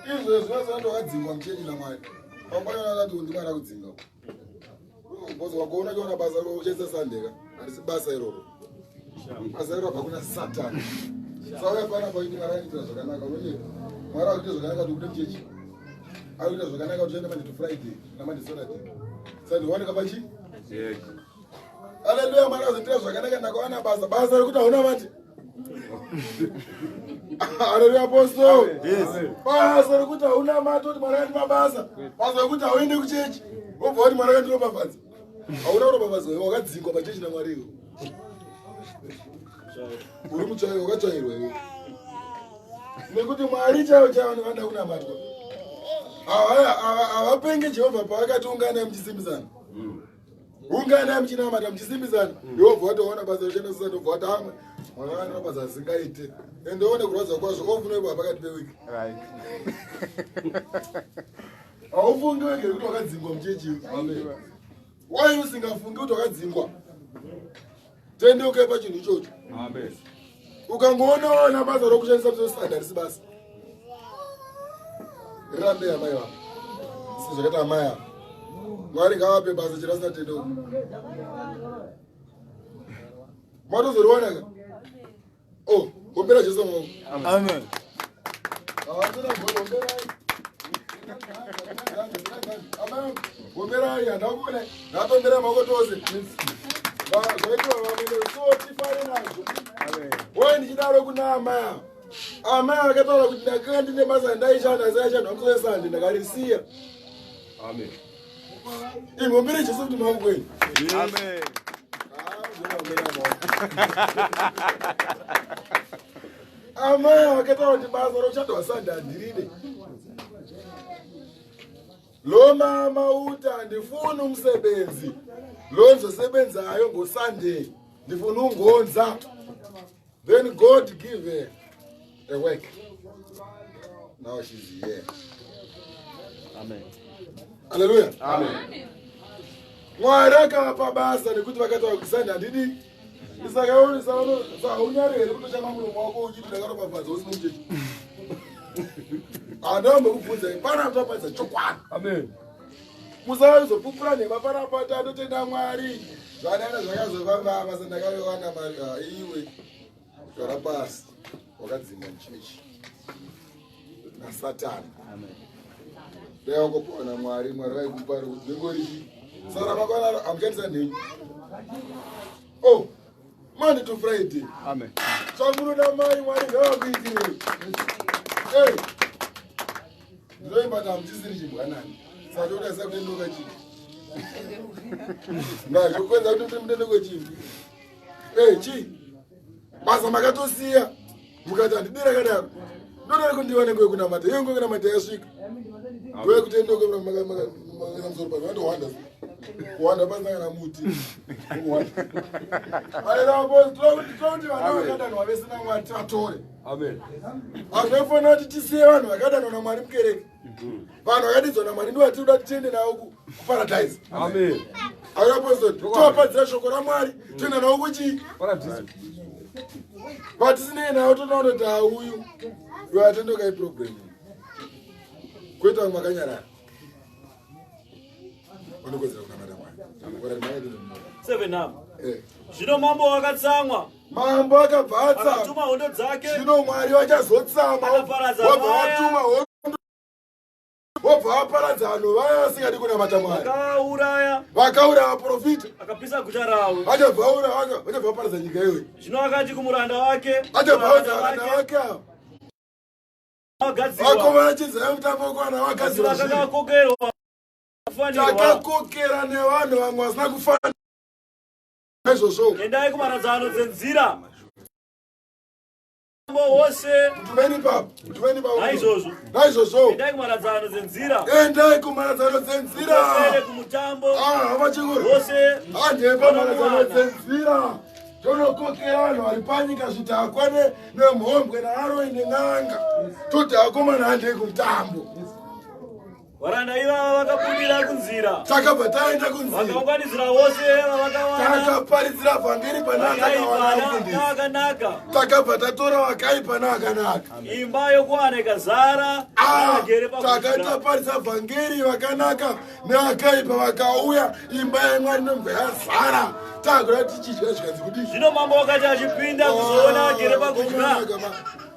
Izvezvi vazoenda wakadzingwa muchechi naMwari. Pangwana akati ndimwari akudzinga. Because wakaona chiona basa uchaisa Sunday ka. Harisi basa iroro. Basa iroro hakuna Satan. Sauya pana pa kuti Mwari anoitira zvakanaka. Unonyepa. Mwari akuita zvakanaka kuti ubude muchechi. Akuita zvakanaka kuti uende Monday to Friday na Monday Saturday. Saka waoneka pachi? Haleluya, Mwari azoitira zvakanaka ndakawana basa. Basa rekuti hauna vati. Haleluya apostle. Yes. Basa rekuti hauna mati kuti Mwari akandipa basa. Basa rekuti hauende kuchechi. Wobva wati Mwari akandiropafadza. Hauna kuropafadzwa iwe wakadzingwa pachechi naMwari iwe. Uri mutsvairo wakatsvairwa iwe. Nekuti Mwari chaivo chaivo vanoda kunamatwa. Havapenge Jehovha paakati unganai muchisimbisana. Unganai muchinamata muchisimbisana. Iwe wobva watoona basa roshanda sasa wobva wati amwe. Mwari vakandipa basa risingaite. Ende uone kurwadza kwazvo ofunoipa pakati pewiki. Right. Haufungi wega kuti wakadzingwa muchechi iwe. Why usingafungi kuti wakadzingwa? Tendeukai pachinhu ichocho. Amen. Ukangoona waona basa rokushandisa musosanda harisi basa. Rirambe amai vako. Sezvakaita amai ava. Mwari ngavape basa chero asina tendeuka. Matozoriwana ka? Oh, gombera Jesu maoko. Amen. Gomberai handakuona ndatombera maoko tose. Zvaitwa vamwe so tifare nazvo. Woye ndichidaro kuna amai ava. Amai akataura kuti ndakanga ndine basa ndaishanda asi aishanda musi weSande ndakarisiya. Amen. Imhombere Jesu kuti maoko kwenyu. Amen. Amai akataura kuti basa rokushanda Sunday handiride. Lo mama uthi andifuni umsebenzi lo ndizosebenzayo ngoSunday ndifuna ungonza. Then God give her a work. Now she's here. Amen. Hallelujah. Amen. Mwari akavapa basa nekuti vakataura kuti Sunday handidi. Saka haunyari here kutoshama muromo wako uchiti ndakaropafadzwa usina muchechi. Handambokubvunzai pana tapaidza chokwadi. Amen. Musazopupura nhema panapa tatotenda Mwari. Zvanana zvakazofamba basa ndakawana mari. Ah, iwe gara pasi wakadzingwa muchechi naSatani. Amen. Dai wakopiwa naMwari, Mwari vaikupa rekuti ndingorichi. Saka makwana hamuchandisa nhenyu. Oh, Monday to Friday. Amen. Zvamunoda mai Mwari ngavakuitirei. Hey. Ndinoimba kuti hamuchisiri chimbwanani. Saka chokuti asina kutendoka chii. Ndazvokwenza kuti mutendeko chii. Hey, chii? Basa makatosiya mukati handidi rakadaro. Ndoda kundiwa nenguva yekunamata. Iyo nguva yekunamata yasvika. Nguva yekutendoka makaisa musoro pasi. Vandohwanda. Kuhwanda pasina kana muti. Kuhwanda. Airapo tinokuti vana vakadanwa vese naMwari tivatore. Amen. Hazvaifanira kuti tisiye vanhu vakadanwa naMwari mukereke. Vanhu vakadidzwa naMwari ndivo vatiri kuda tiende navo kuparadise. Amen. Airapo tovapadzira shoko raMwari toenda navo kuchii? Paradise. Patisinei navo tonoona kuti auyu uyo atendoka iprogram. Kwete vamwe vakanyarara. Vanokodzera kunamata Mwari. Ora mai edu ndinoda. 7 up. Eh. Zvino mambo wakatsamwa, Mambo akabva atsamwa. akatuma hondo dzake, Zvino Mwari vachazotsamwa Akaparadza wobva vaya. watuma hondo wobva vaparadza vanhu vaya vasingadi kunamata Mwari. akavauraya, Vakauraya vaprofita. akapisa guta ravo. Vachabva vauraya vachabva vaparadza nyika iyoyi. Zvino akati kumuranda wake, Vachabva kumuranda vaudza varanda wake, vake ava. vagadzirwa, Vakomana chidzai mutambo kwana asi vagadzirwa vakanga zvinhu. vakokerwa, kufanirwa. Takakokera nevanhu vamwe vasina kufanira izvozvo. Endai kumaradzano dzenzira. Mambo wose Tumeni papo, tumeni papo. naizvozvo, Naizvozvo. endai kumaradzano dzenzira, Endai kumaradzano dzenzira. mukokere kumutambo Ah, hama chikuru. wose Handei pamaradzano dzenzira. Tonokokera vanhu vari panyika zvidhakwa nemhombwe naAroni nen'anga. Toti akomana handei kumutambo. Varanda ivava vakabudira kunzira. Takabva taenda kunzira. Vakaunganidzira vose vavakawana. Takaparidzira vhangeri pana Vakaipa navakanaka. Takabva tatora vakaipa navakanaka. Imba yokuwana ikazara. Ah, takataparidza vhangeri vakanaka nevakaipa vakauya imba yamwari inobva yazara. Takuda tichidya zvikanzi kudii? Zvino mambo wakati achipinda kuzoona agere pakudya.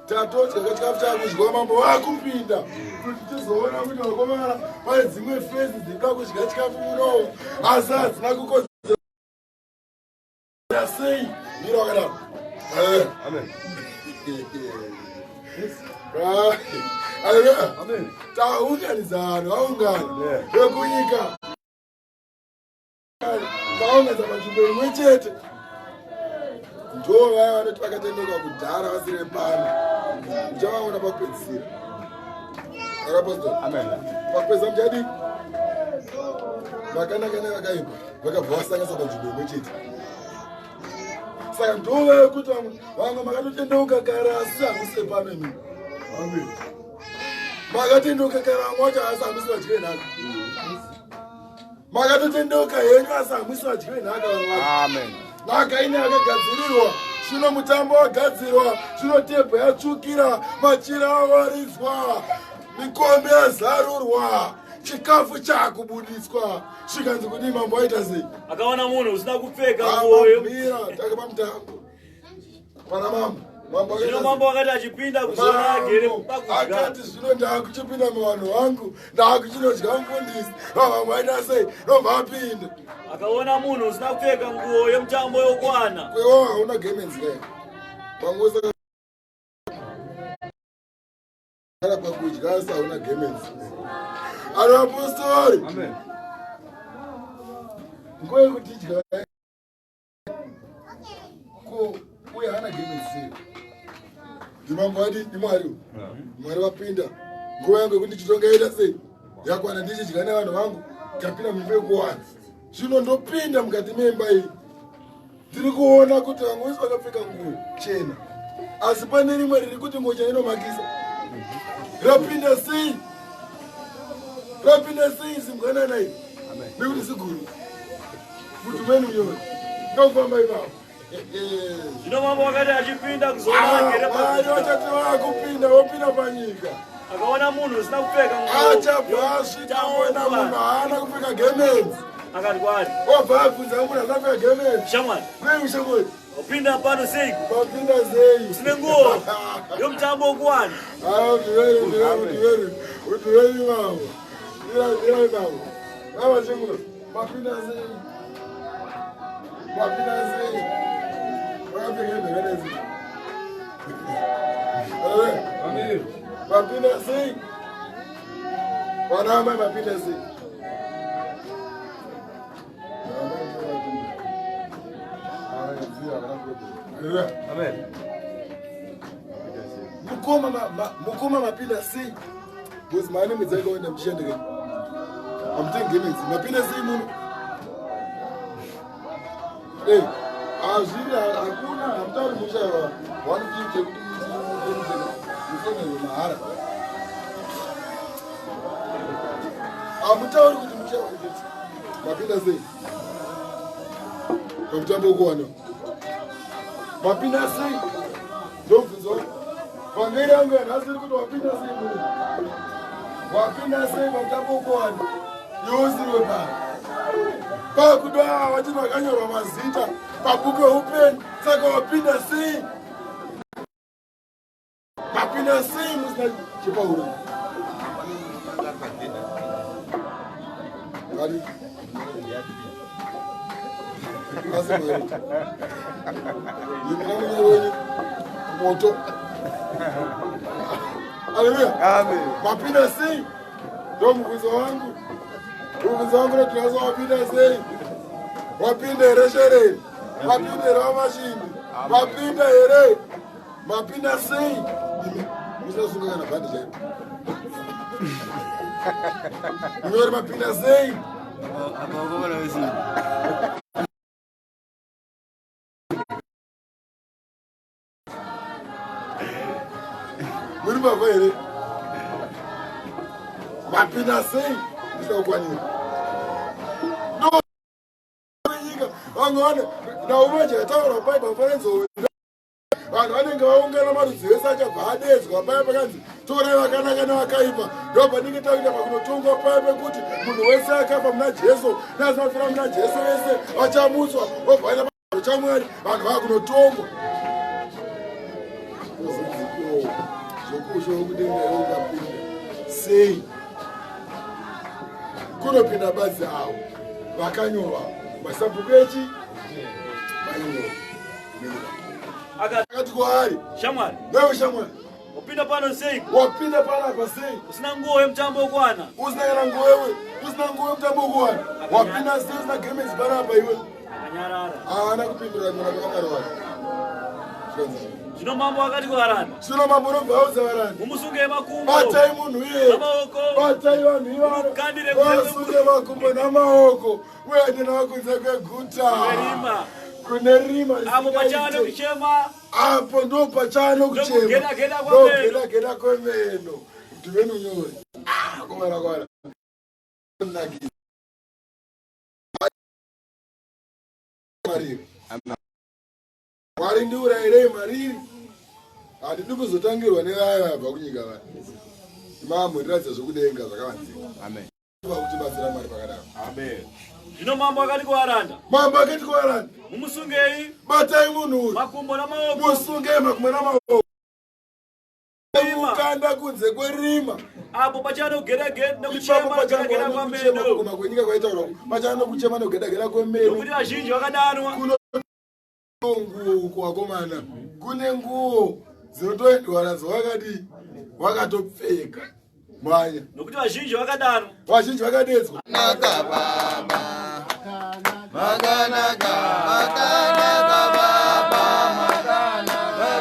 Tatodya kachikafu chakudyiwa mambo vakupinda kuti tizoona kuti vakomana pane dzimwe fesi dzinoda kudya chikafu munowo asi hadzina kukodzera sei mira wakadaro. Amen. Taunganidza vanhu vaungana vekunyika taunganidza panzvimbo imwe chete ndo vaya vanoti vakatendeuka kudhara vasiri vepano muchavaona pakupedzisira. Pakupedzisa muchadii? Vakanaka nevakaipa vakabva vasanganisa panzvimbo imwe chete. Saka ndova yekuti vamwe vamwe makatotendeuka kare asi hamusi pano imi. Makatendeuka kare vamwe vacho asi hamusi vadyi venhaka. Makatotendeuka henyu asi hamusi vadyi venhaka vamwe vacho. Amen. Nhaka ine yakagadzirirwa, zvino mutambo wagadzirwa, zvino tebho yatsvukira, machira awaridzwa, mikombe yazarurwa, chikafu chakubuditswa. Zvikanzi kudii? Mambo aita sei? Akaona munhu usina kupfeka nguo. Mira, takapa mutambo pana mambo. Mambo Zvino akaita mambo akati achipinda kuzoona agere Mambo pakudya. akati zvino ndakuchipinda muvanhu vangu, ndakuchinodya mufundisi. Vamwe vaita sei? Nobva apinda. Akaona munhu usina kupfeka nguo yemutambo yokwana. Kwewo hauna gemenzi kai vamwe usakagara pakudya asi hauna gemenzi. Ari apostori. Amen. Nguva yekuti idya ko uye haana gemenzi sei? Ndimambo adi ndimwari. Mwari vapinda. Nguva yangu yekuti ndichitonga yaita sei? Yakwana. Ndichidya nevanhu vangu, tapinda muimba yekuwana. Zvino ndopinda mukati memba iyi, ndiri kuona kuti vamwe vese vakapfeka nguo chena, asi pane rimwe riri kuti nguo chena inomakisa. Rapinda sei? Rapinda sei zimbwanana iri? Nekuti ziguru mutumeni unyori ndokufamba ipapo. Zvino mambo akati achipinda kuzoona agere Mwari pakudya. vachati vakupinda, vopinda panyika. Akaona munhu usina kupfeka nguo Achabva asvika aona munhu haana kupfeka gemenzi. Akati kwaari, Obva abvunza munhu asina kupfeka gemenzi. Shamwari, Nei ushamwari? wapinda pano seiko Mapinda sei? usine nguo yomutambo wokuwana? Utirei mavo. Tirei mavo. Vava chinguru. Mapinda sei? Mapinda sei? Vakapfeka hembe yakadai sei? Amen. Mapinda sei? Vana amai mapinda sei? Amen. Mukoma mukoma mapinda sei? Because maane mwedzi yakawanda muchishandika. Hamutengi gemenzi. Mapinda sei muno? Eh, hazviri hakuna hamutauri mushaiwa. One thing chekuti musonerwe mahara. Hamutauri kuti mushaiwa. Mapinda sei? Pamutambo wokuwana. Mapinda sei? Ndobvunzwa. Vhangeri yangu yanhasi iri kuti wapinda sei muno? Wapinda sei pamutambo wokuwana? Iwe usiriwe pano. Pakuda vachiti vakanyorwa mazita pabhuku yeupenyu. Saka wapinda sei? Mapinda sei musina chepauro? Ari. Asi mwari. Imina munye wenyu moto. Haleluya. Amen. Mapinda sei? Ndo mubvunzo wangu. Mubvunzo wangu unoti wapinda sei? Wapinda here shereni? Wapinda here vamashindi? Wapinda here? Mapinda sei? Imi musasunga kana bhandi chairo. Munyori mapinda sei? Apa vakomana vesimba. Muri mbavha here? Mapinda sei musina kukwanira? Nyika vamwe vane nhau manje yataurwa pai pamufananidzo, vanhu vanenge vaungana, marudzi ese achabva adedzwa paya pakanzi torai vakanaka nevakaipa. Ndo panenge takuita pakunotongwa paya pekuti munhu wese akafa muna Jesu neasinafira muna Jesu vese vachamutswa, vobva vaenda chaMwari. Vanhu vakunotongwa zvokusho kudenga. Iwe ungapinda sei? Kunopinda badzi avo vakanyorwa masabhuku echi vanyorwa. Akati kwaari, "Shamwari, "Wewe shamwari, wapinda pano sei wapinda panapa sei usina nguo yemutambo wekuwana?" Usina kana nguo iwe, usina nguo yemutambo wekuwana, wapinda sei usina gemenzi panapa iwe?" Akanyarara. Haana kupindura mina kwaMwari wake. Zvino mambo akati kuvaranda, Zvino mambo unobva audza varanda, "Mumusungei makumbo "Batai munhu iye, namaoko, batai vanhu ivavo, mukandire vasunge makumbo namaoko, uende navo kunze kweguta, rima, kune rima apo pachava risingaite. nekuchema Apo ndo pachava nokuchema nokugeda-geda kwameno." Nokugeda-geda kwemeno." Ndiveni unyori komana kwana nakisa mariri. Mwari, ndiurayirei mariri, handidi kuzotangirwa nevaya vabva kunyika vaya. Mambo, ndiratidza zvokudenga zvakavanzika. Amen. Kutibatsira Mwari pakadaro. Amen. Zvino mambo akati kuvaranda, Mambo akati kuvaranda, "Mumusungei "Batai munhu uyu makumbo namaoko, musungei makumbo namaoko, rima, mukanda kunze kwerima, apo pachava nokugeda-geda ipapo nekuchema pachava nokugeda-geda nokuchema." kwameno. Kuguma kwenyika kwaitaurwa, pachava nokuchema nokugedageda kwemeno. Nokuti vazhinji vakadanwa, Kuno nguo uko, vakomana, kune nguo dzinotoendwa nadzo wakadii, wakatopfeka manya. Nokuti vazhinji vakadanwa, Vazhinji vakadedzwa. Makanaka Baba, makanaka, makanaka Baba, makanaka,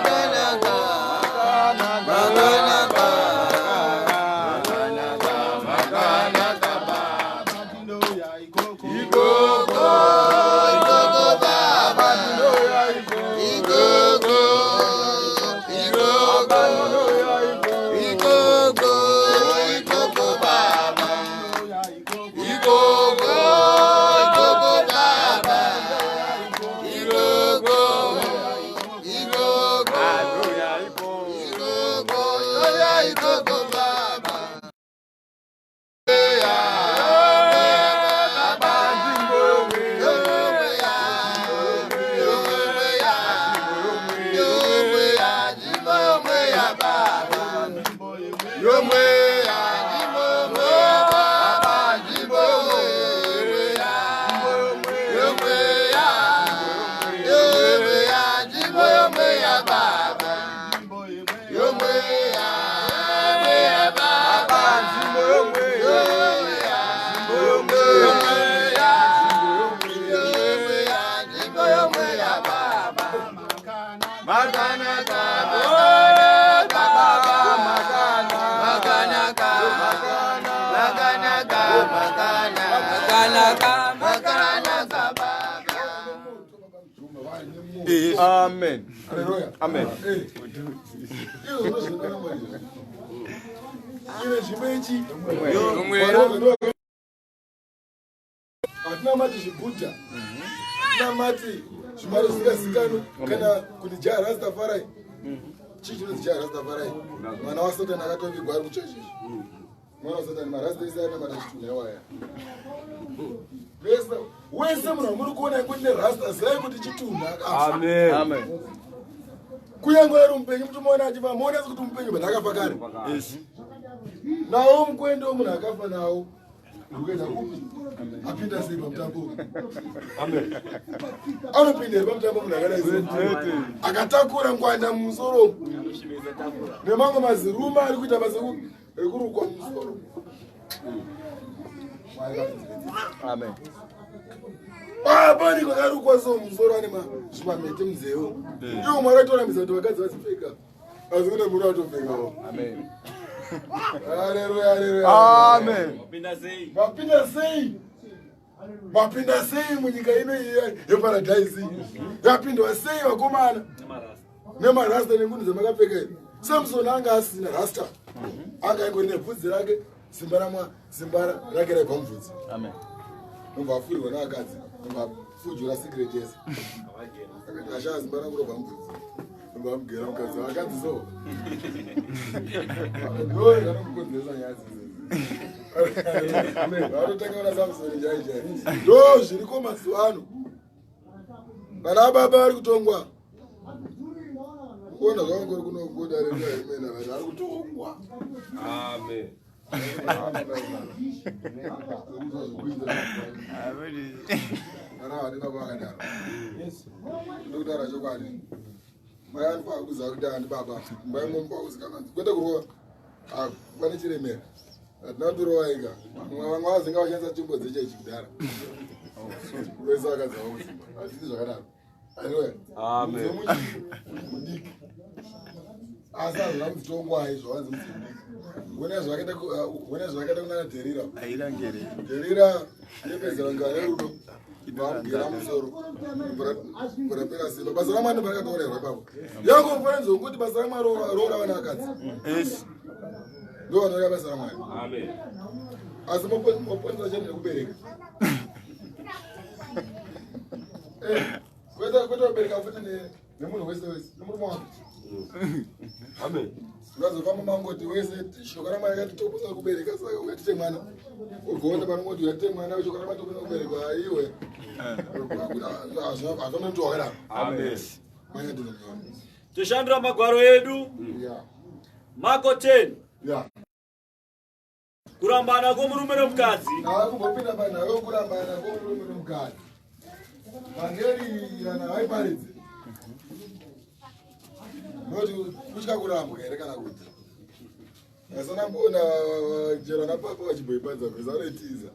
makanaka, makanaka Baba, ikoko, ikoko Baba, ikoko, ikoko, ikoko, ikoko Baba. Ikoko, ikoko Baba. Ikoko, ikoko. Ikoko, ikoko Baba. Baba, yomwe ya, yomwe ya, yomwe ya, yomwe ya Baba. Yomwe ya, yomwe Baba, yomwe ya, yomwe ya, yomwe ya, yomwe ya Baba. Yomwe ya, yomwe ya Baba, yomwe ya, yomwe ya, yomwe ya, yomwe ya Baba. Makanaka, makanaka, makanaka, makanaka, makanaka, makanaka Baba. Amen. Haleluya. Amen. Izvo ndozvinokana Mwari izvo. Ive zvimbo ichi Yomwe. Hatina mati zvibhudha, hatina mati zvimari zvisingazikanwi, kana kuti Jah Rastafari. Chii chinonzi Jah Rastafari? Mwana waSatani akatovigwa ari kuchechi izvi. Mwana waSatani, marasta ese anamata chitunha iwaya. Wese wese munhu wamuri kuona kuti nerasta, zivai kuti chitunha, akafa. Amen. Amen. Kunyange ari mupenyu, mutomuona achifa, muona sekuti mupenyu, but akafa kare. Nawo mukwendo munhu akafa nawo, uri kuenda kupi? Apinda sei pamutambo? Amen. Anopinda here pamutambo munhu akadai sei, Kwete. akatakura ngwanda mumusoro nemamwe maziruma ari kuita basa rekurukwa mumusoro? Amen. Apani kwakarukwa so musoro, ane zvimamhete munzeve. Iwo Mwari atorambidza kuti vakadzi vadzipfeka, asi kune munhu atopfekawo. Amen. Haleluya, haleluya. Amen. Wapinda sei? Mapinda sei? Mapinda sei munyika ino iyi yeparadhaisi? Yapindwa sei, vakomana? Nemarasta. Nemarasta nengundu dzamakapfeka iri. Samson anga asina rasta, anga ingori nebvudzi rake. Simba ramwa simba rake raibva mubvudzi. Amen. Nobva afurirwa nevakadzi, nobva afujura secret yese. Akati ashaya simba rangu robva mubvudzi. Nobva amugera mukadzi, vakadzi so. Ndo zvanomukonzeresa nyaya dzidzi. Amen. Vanotanga vana Samsoni chai chai. Ndo zviriko mazuva ano. Vana baba vari kutongwa. Kuona zvavangori kunogoda remena vanhu vari kutongwa. Amen. Ndokutaura chokwadi. Mai anofanira kuziva kuti andi baba. Mumba imomo pakuzikanwa. Kwete kurova. Ah, pane chiremera. Hatina kutorova ega. Vamwe vazinga vashandisa tsvimbo dzechechi kudhara. Kurovesa vakadzi vavo kudzimba. Hazvisi zvakadaro. Amen. Mudiki. Asi hazvina kunzi izvo vanzi mudzi mudiki. Wona zvakaita wona zvakaita kunana Dherira. Dherira yepedzera ngare rudo. Vamugera musoro. Kurapera simba. Basa raMwari parakataurerwa ipapo. Yangu mufananidzo wekuti basa raMwari roora vana vakadzi. Yes. Ndo vanoita basa raMwari. Amen. Asi moponesa chete nekubereka. Eh, kwete kwete kubereka futi nemunhu wese wese nemurume wako. Amen. Ukazofamba mangoti wese shoko raMwari rakati toposa kubereka saka uyatite mwana. Ugoona panongoti uyatite mwana shoko raMwari toposa kubereka aiwe. Hazvina mtu wakadaro. Amen. Manya ndinomuona. Toshandura magwaro edu. Yeah. Marko 10. Yeah. Kurambana kwomurume nomukadzi. Kumbopinda panhau yokurambana kwomurume nomukadzi. Vhangeri kana vaiparidze. Noti kutya kurambwa here kana kuti? Asanamboona chero ana papa vachimboiparidza vhesi vanoitiza.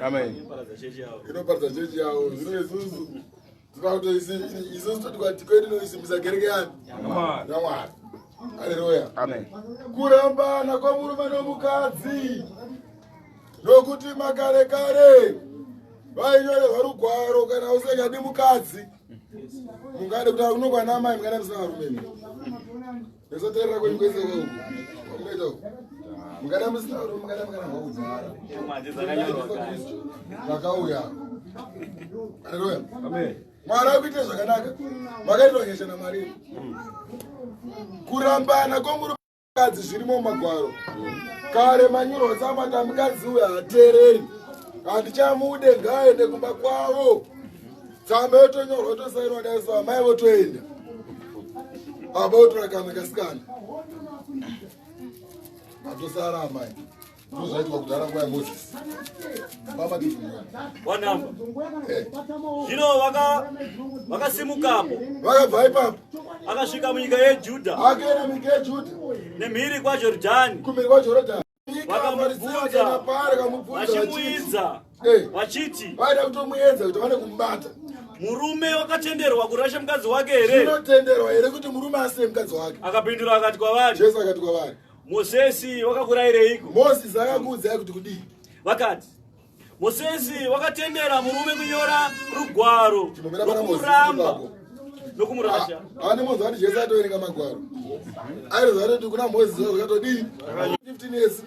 Amen. Inoparadza chechi yavo. Inoparidza chechi yavo. Zvino isusu isusu toti kwedu inoisimbisa kereke yani? YaMwari. Haleluya. Amen. Kurambana kwomurume nomukadzi nokuti makare kare vainyorerwa rugwaro kana usingadi mukadzi mungade kuti unokwana amai mungada musina varume imi nesoteerera kwenyu kwese uku kwamunoita uku mungada musina varume mungada mukarambwa kudzara Manje dzakanyorwa kare. vakauya. Haleluya. Amen. Mwari akuite zvakanaka. Makaitirwa nyasha naMwari. Kurambana kwomurume mukadzi zvirimo mumagwaro. Kare manyorwa tsamba kuti mukadzi uyu haateereri, handichamude, ngaaende kumba kwavo. Tsamba yotonyorwa yotosainwa daiso amai votoenda, baba votora kamwe kasikana, vatosara amai. Ndozvaitwa kudhara nguva yaMozisi. Baba ndizvonyora. Wanamba. Zvino vakasimukapo Vakabva ipapo akasvika munyika yeJudha akaenda munyika yeJudha nemhiri kwaJorodhani kumhiri kwaJorodhani. Vakamubvunza. Pari kamubvunza vachiti vachimuidza vachiti vaida kutomuedza kuti vane kumubata. Murume wakatenderwa kurasha mukadzi wake here? Zvinotenderwa here kuti murume asiye mukadzi wake? Akapindura akati kwavari, Jesu akati kwavari, Mosesi wakakurayireyiko? Mozisi akakuudzai kuti kudii? Vakati, Mosesi wakatendera murume kunyora rugwaro Chimbomira pana Mozisi nokumuramba ipapo. nokumurasha. Ani Mozisi ati Jesu atoverenga magwaro. Aiziva kuti kuna Mozisi zvakatodii? 15 years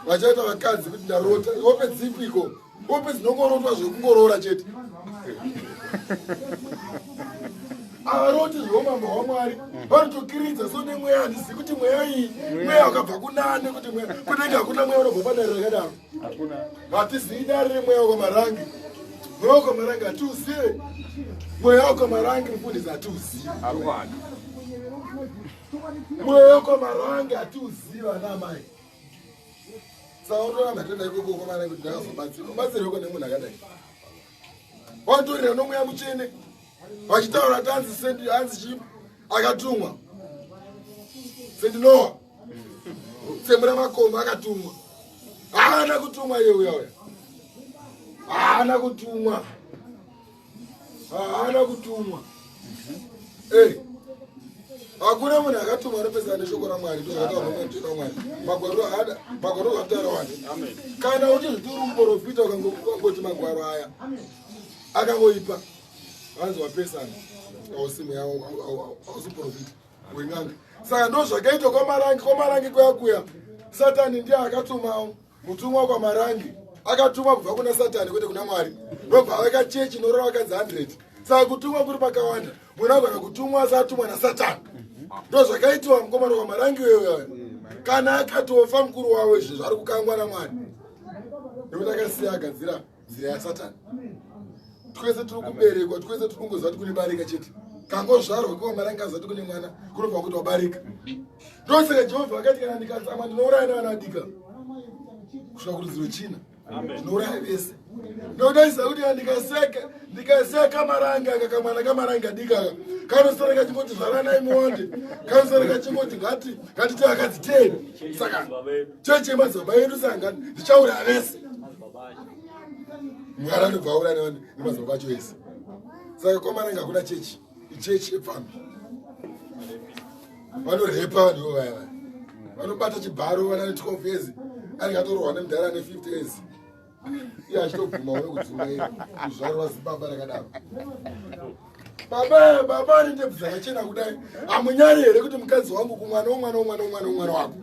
vachaita vakadzi kuti ndarota. Hope dzipiko? Hope dzinongorotwa zvekungoroora chete. Avaroti zveumambo hwaMwari, vanotokiridza so nemweya. Handizivi kuti mweya iyi mweya wakabva kunani, kuti mweya kunenge hakuna mweya unobva padare rakadaro. Hatizivi dare remweya wekwaMarangi. Mweya wekwaMarangi hatiuzive. Mweya wekwaMarangi mufundisi hatiuzivi. Mweya wekwaMarangi hatiuzivi ana amai. Saka utoramba toenda ikoko kwaMarangi kuti ndakazobatsirwa. Batsirweko nemunhu akadai. Watorera nomweya mutsvene vachitaura kuti hanzi sendi hanzi chii akatumwa sendi Noa tsemura makomba akatumwa. Haana kutumwa iye uya uya. Haana kutumwa. Haana kutumwa. Eh. Hakuna munhu akatumwa anopesana neshoko raMwari. Ndozvakataurwa nemweya waMwari. Magwaro haada, magwaro zvakataura wani. Kana uchizviti uri muprofita ukangoti magwaro aya akangoipa, vanzi wapesana, hausi mweya, hausi muprofita wen'anga. Saka ndo zvakaitwa kwaMarangi, kwaMarangi kuya kuya. Satani ndiye akatuma mutumwa kwaMarangi, akatumwa kubva kuna Satani kwete kuna Mwari. Ndobva aveka chechi inorora vakadzi 100. Saka kutumwa kuri pakawanda, munhu agona kutumwa asi atumwa naSatani. Ndozvakaitiwa mukomana kwaMarangi weyo. Kana akatofa mukuru wavo izvi zvari kukangwa naMwari, nekuti akasiya agadzira nzira yaSatani. Twese tiri kuberekwa, twese tiri kungoziva kuti kune barika chete. Kangozvarwa kuwa Marangi azati kune mwana, kunobva kuti wabarika. Ndosaka Jehovha akati kana ndikatsamwa ndinouraya nevana vadika kusvika kurudzi rwechina, ndinouraya vese. Ndodaisa kuti ndikaseka kamaranga aka, kamwana kamaranga adika aka kanosara kachingoti zvaranai muwande, kanosara kachingoti ngatite akadzi 10, saka chechi yemadzibaba edu, saka ndichauraya vese. Mwari anobva auraya nemadzibaba acho ese. Saka kwaMarangi hakuna chechi, ichechi yepfambi. Vanorepa vanhu ivo vaya vaya vanobata chibharo vana ne 12 years, anenge atorohwa nemudhara ane 50 years, iye achitobvuma wekudzungaira kuzvarwa zibaba rakadaro. Baba, baba ane ndebvu dzakachena kudai, hamunyari here kuti mukadzi wangu kumwana womwana womwana womwana womwana wako?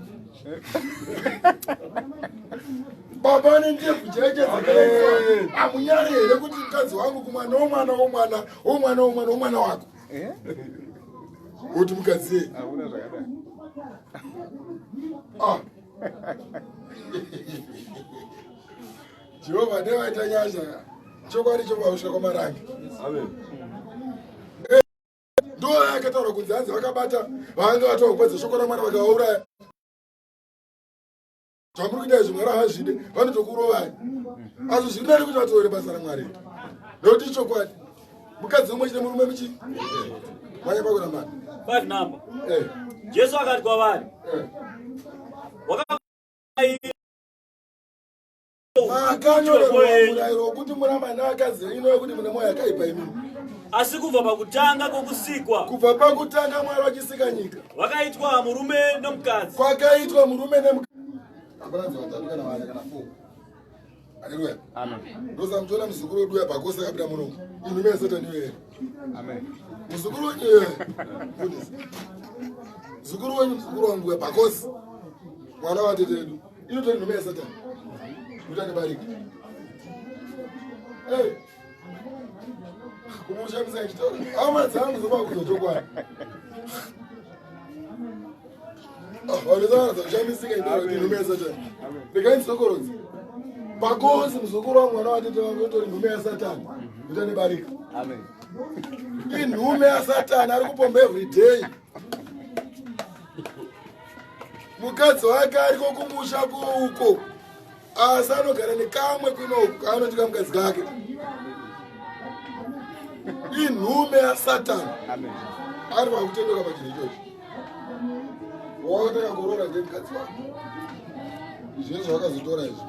Baba ane ndebvu chaiche dzakachena, hamunyari here kuti mukadzi wangu kumwana womwana womwana womwana womwana womwana wako, kuti mukadzi? Hakuna zvakadai. Ah. Jehovha ndevaita nyasha, chokwadi chobva kusvika kwaMarangi. Amen. Ndo yakataura kunzi hanzi vakabata vanga vatova kupadza shoko raMwari vakavauraya. Zvamuri kuita izvi Mwari haazvide, vanotokurovai. Asi zviri nani kuti vatore basa raMwari, nekuti ichokwadi mukadzi umwe chine murume muchi manya pakuramana. 5 number. Jesu akati kwavari, Makanyorerwa murayiro wekuti muramba nevakadzi venyu wekuti mune mwoyo yakaipa imini. Asi kubva pakutanga kwokusikwa, Kubva pakutanga Mwari vachisika nyika, vakaitwa murume nomukadzi. Kwakaitwa murume nemukadzi. Hapana vatatu kana vana kana four. Haleluya. Amen. Ndosa muchiona muzukuru wedu uya pakosi akabuda munomu, inhume yasatani iyoyo. Amen. Muzukuru wenyu, mufundisi, muzukuru wenyu, muzukuru wangu uya pakosi, mwana watete edu, inotori nhume yasatani kuti anebarika. Hey, kumushamisa ichitaura hama dzangu zoba kuzochokwadi vanozaa kushamisika itaura kuti nhume yasatani. Ndikaindisokorodza pakosi, muzukuru wangu, mwana watete wangu, itori nhume yasatani kuti anebarika. Amen. Inhume yasatani, ari kupomba every day. Mukadzi wake ariko kumusha kuuko, asi anogara nekamwe kunoku kaanoti kamukadzi kake. Inhume yasatani. Amen. Ari pakutendoka pachinhu ichocho, wakatanga kuroora ndemukadzi wako. Izvi zvawakazotora izvi,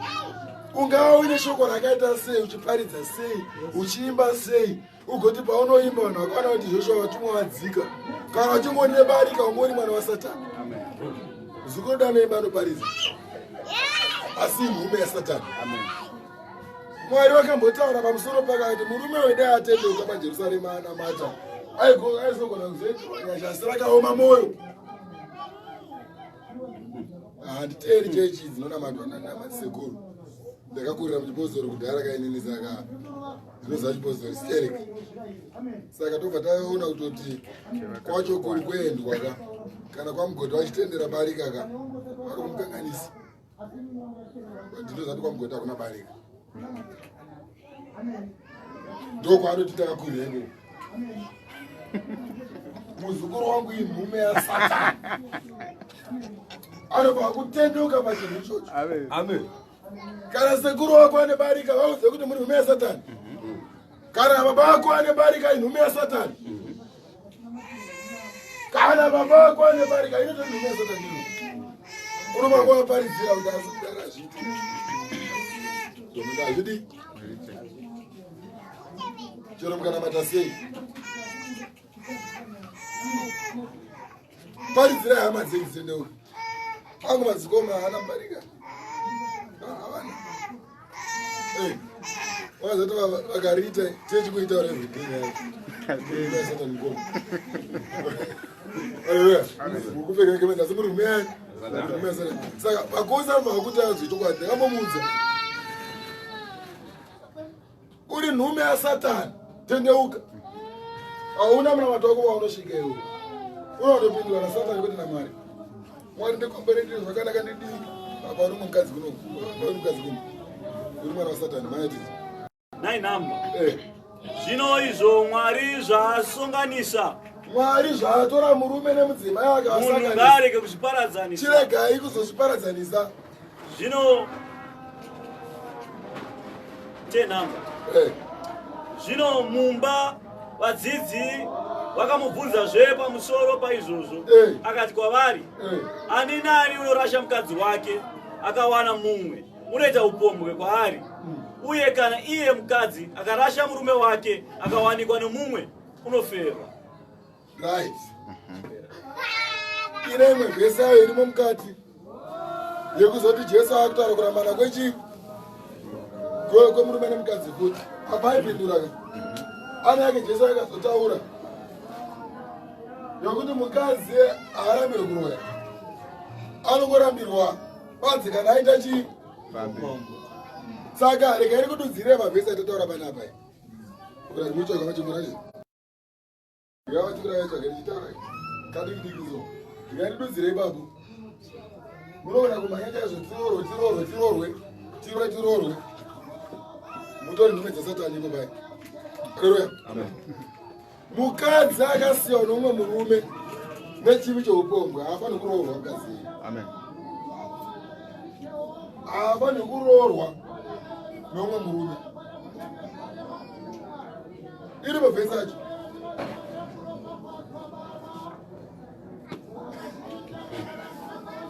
ungava uine shoko rakaita sei, uchiparidza sei, uchiimba sei, ugoti paunoimba vanhu vakaona kuti Joshua vatumwa vadzika, kana uchingori nebarika, ungori mwana wasatani. Amen. Zukuru danoimba, anoparidza, asi nhume yasatani. Amen. Mwari vakambotaura pamusoro pake kuti murume wedai atendeuka paJerusarema anamata, aizogona kuzoitirwa nyasha, asi rakaoma mwoyo. Handiteeri chechi dzinonamatwa namasekuru. Ndakakurira muchipostori kudhara kainini, saka ndinoziva chipostori sterek. Saka tobva taona kutoti kwacho kuri kuendwa ka, kana kwaMugodhi vachitendera barika ka, vari kumukanganisa. Ndinoziva kuti kwaMugodhi hakuna barika, ndokwaanoti takakurira ikoko. Muzukuru wangu inhume yasatani, anobva kutendeuka pachinhu ichocho. Amen. Amen. Kana sekuru wako ane barika, vaudze kuti muri nhume yasatani. Kana baba vako ane barika, inhume yasatani. Kana baba vako ane barika, inotori nhume yasatani iyo. Unobva kuwaparidzira kuti asi kudara hazviiti, hazvidi chero mukanamata sei. Paridzirai hama dzenyu dzitendeuka. Angu madzikoma haana barika, havana. Vakazoti vakariita chechi kuitaura everyday yacho, mukoma kupfeka kemedza, asi muri rumeyani. Saka vakosi anofanira kuti azwe chokwadi. Ndakambomuudza. Uri nhume yaSatani, tendeuka. Hauna munamato wako waunosvika iwe. Unotopindura naSatani kwete naMwari. Mwari ndikomberedze zvakanaka ndidii. Apa uri mukadzi kuno. Uri mukadzi kuno. Uri mwana waSatani, maya tizi. Nai namba. Eh. Zvino izvo Mwari zvaasonganisa. Mwari zvaatora murume nemudzimai akavasanganisa. Munhu ngaarege kuzviparadzanisa. Chiregai kuzozviparadzanisa. Zvino tenamba. Eh. Zvino mumba vadzidzi vakamubvunzazve pamusoro paizvozvo. Eh. Akati kwavari, eh. Ani naani unorasha mukadzi wake akawana mumwe unoita upombwe kwaari. Uye kana iye mukadzi akarasha murume wake akawanikwa nemumwe unofeva. Right. Ine imwe vhesi ayo irimo mukati yekuzoti Jesu akutaura kurambana kwechi kwemurume nemukadzi futi apa aipindura ka ana yake Jesu akazotaura yokuti mukadzi haarambirwe kuroya anongorambirwa Kwanzi kana aita chii? Saka regai ndikududzire mavhesi atataura panapa. Kuti mutsvaga vachikura izvi. Ngavachikura vatsvaga ndichitaura. Kadiki diki so. Regai ndidudzire ipapo. Munoona kumhanya chaizvo tiroorwe tiroorwe tiroorwe tiroorwe tiroorwe. Mutori nhume dzasatani ipo pai. Haleluya. Amen. Mukadzi akasiya nomumwe murume nechivi choupombwe haafaniri kuroorwa mukadzi iye. Amen. Haafaniri kuroorwa nomumwe murume. Iri mavhesi acho.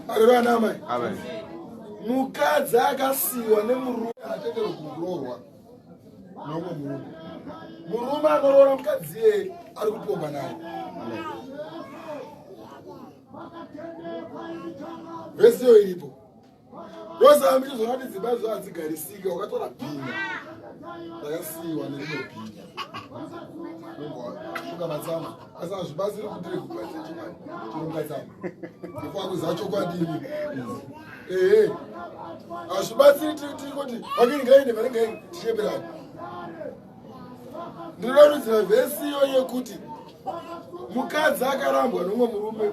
Arero ana amai. Amen. Mukadzi akasiyiwa nemurume haatenderwi kuroorwa. Nomwe murume. Murume anoroora mukadzi iyeye ari kupomba naye. Vhesi iyo iripo. Ndosaka ndichizoona kuti dzimba idzo hadzigarisike, wakatora bhinya rakasiyiwa nerimwe bhinya. Shuka matsama. Asi hazvibatsiri kuti rekubatsira chokwadi. Chironga tsama. Ndokwakuziva chokwadi ini. Ehe. Hazvibatsiri tiri kuti vanenge vanenge ticheberana. Ndinorudzira vhesi iyo yekuti mukadzi akarambwa nomumwe murume,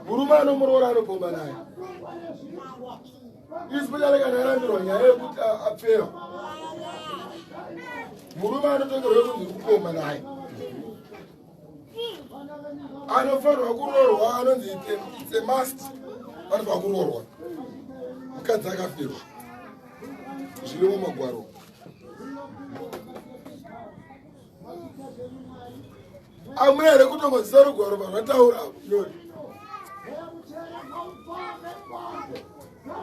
murume anomuroora anopomba naye. Especially kana arambirwa nyaya yekuti apfeva. Murume anotongerwa kunzi kupomba naye. Anofanirwa kuroorwa anonzi it's a must. Anofanirwa kuroorwa. Mukadzi akafirwa. Zviri mumagwaro. Amuna here kutongozisa rugwaro parwataura apo nyori.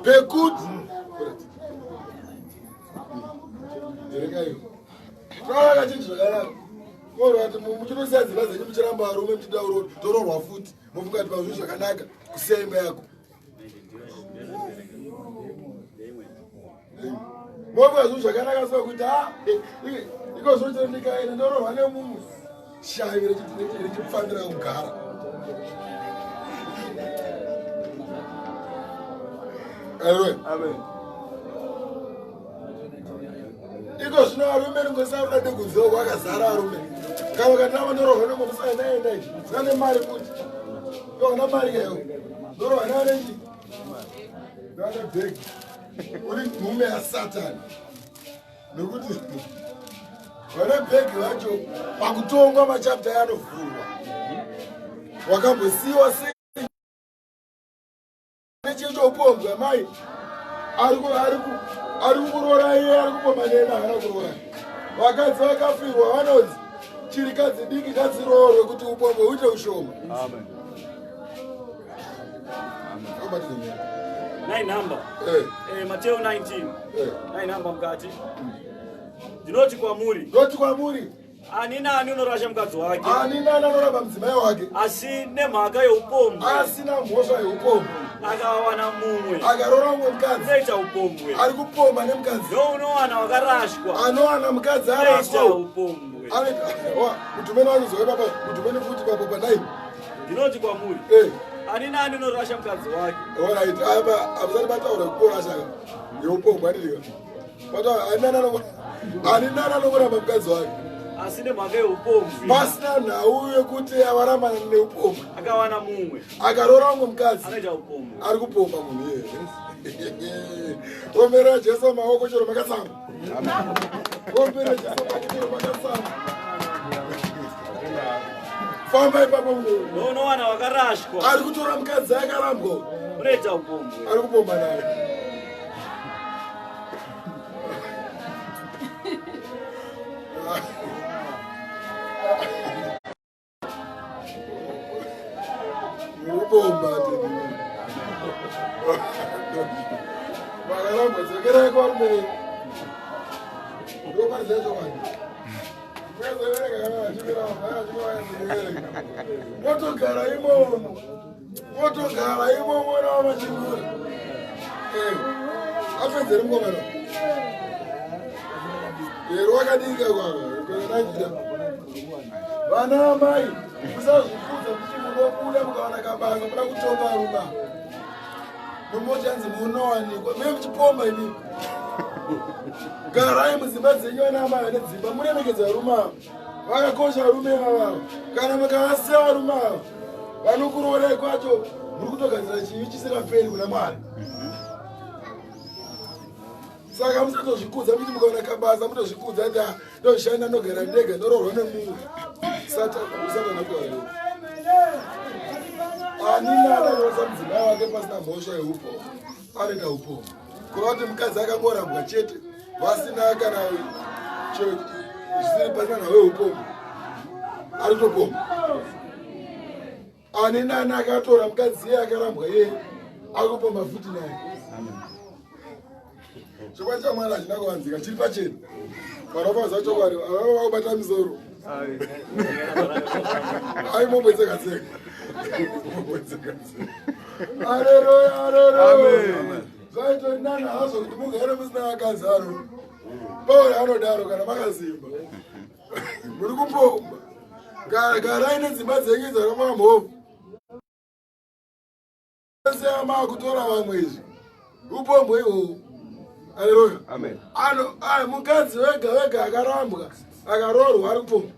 Pekuti Taura chinhu zvakanaka. Korati muchinosiya dzimba dzenyu muchiramba varume muchida tororwa futi mofunga kuti pazvinhu zvakanaka kusiya imba yako. Mofunga zvinhu zvakanaka so kuti ah iko zvino chero ndikaenda ndororwa nemumwe shavi richipfambira kugara. Amen. Amen. Iko zvino varume ringosaruda nekunzewo kwakazara varume. Kana ukatama ndorohwa nemumusana enda ichi. Sane mari futi. Yona mari keyo. Ndorohwa nane chi. Nane bag. Uri nhume yaSatani. Nokuti vane bhegi vacho pakutongwa machapta yanovhurwa. Wakambosiyiwa sei? Nechechoupombwe amai ari kuroora iye ari kupomba nena haana kuroora. Vakadzi vakafirwa vanonzi chirikadzi diki ngadziroorwe kuti upombwe huite ushoma. Amen. Nine number. Eh. Eh, Mateo 19. Eh. Nine number mukati. Ndinoti kwamuri. Ndinoti kwamuri. Ani naani unorasha mukadzi wake. Ani naani anoramba mudzimai wake. Asi nemhaka yeupombwe. Asina mhosva yeupombwe. Akawana mumwe. Akaroora mumwe mukadzi. Unoita upombwe. Ari kupomba nemukadzi. Ndounowana wakarashwa. Anowana mukadzi arashwa. Unoita upombwe. Anoita, wa, mudhumeni wanozouya papa, mudhumeni futi papa panai. Ndinoti kwamuri, ani nani unorasha mukadzi wake. Alright, apa abusati bataura kuporasha yeupombwe andidika. Bataura ani nani ani nani anokuramba mukadzi wake. Asi nemhaka yeupombwe. Pasina nhau yekuti avarambana neupombwe. Akawana mumwe. Akaroora mumwe mukadzi. Anoita upombwe. Ari kupomba munhu iyeye. Ombera Jesu maoko chero makatsamwa. Amen. Ombera Jesu maoko chero makatsamwa. Famba ipapo munhu. Unowana wakarashwa. Ari kutora mukadzi akarambwa. Unoita upombwe. Ari kupomba naye. Murikupomba vakarambwa dzokerai kwarume ndoparidza chokwadi motogara imomo motogara imomo navamachingura apedzere mukomana ero wakadika kwakanagira vana amai musazvikudza kuti munobuda mukawana kabasa muda kutonga varume nomoti anzi munowanikwa me muchipomba imi garai mudzimba dzenyu vana amai vane dzimba muremekedza varume ava vakakosha varume vavavo kana mukavasiya varume ava vanokurorai kwacho muri kutogadzira chivi chisingaperi kuna mwari saka musatozvikudza muti mukaona kabasa mutozvikudza kuti ah, ndoshanda ndogara ndega ndoroorwa nemumwe satani akuarei ani nani anosa mudzimai wake pasina mhosva yeupo anoita upo kureva kuti mukadzi akangorambwa chete vasina kana zvisiri pasina nhau yeupomo ari kutopoma ani nani akatora mukadzi iye akarambwa iye akupomba futi naye chokwadi chamwari hachina kuvanzika chiri pachena vanovaza chokwadi avava vakubata misoro ai mombwetseka tseka mombwetseka tseka aleluya aleluya zvaitori nani hazvo kuti mugare musina vakadzi aro pauro anodaro kana makasimba muri kupomba garai nedzimba dzenyu dzakamamhofu maakutora vamwe izvi upombwe ihwohwo aleluya ano mukadzi wega wega akarambwa akaroorwa ari kupomba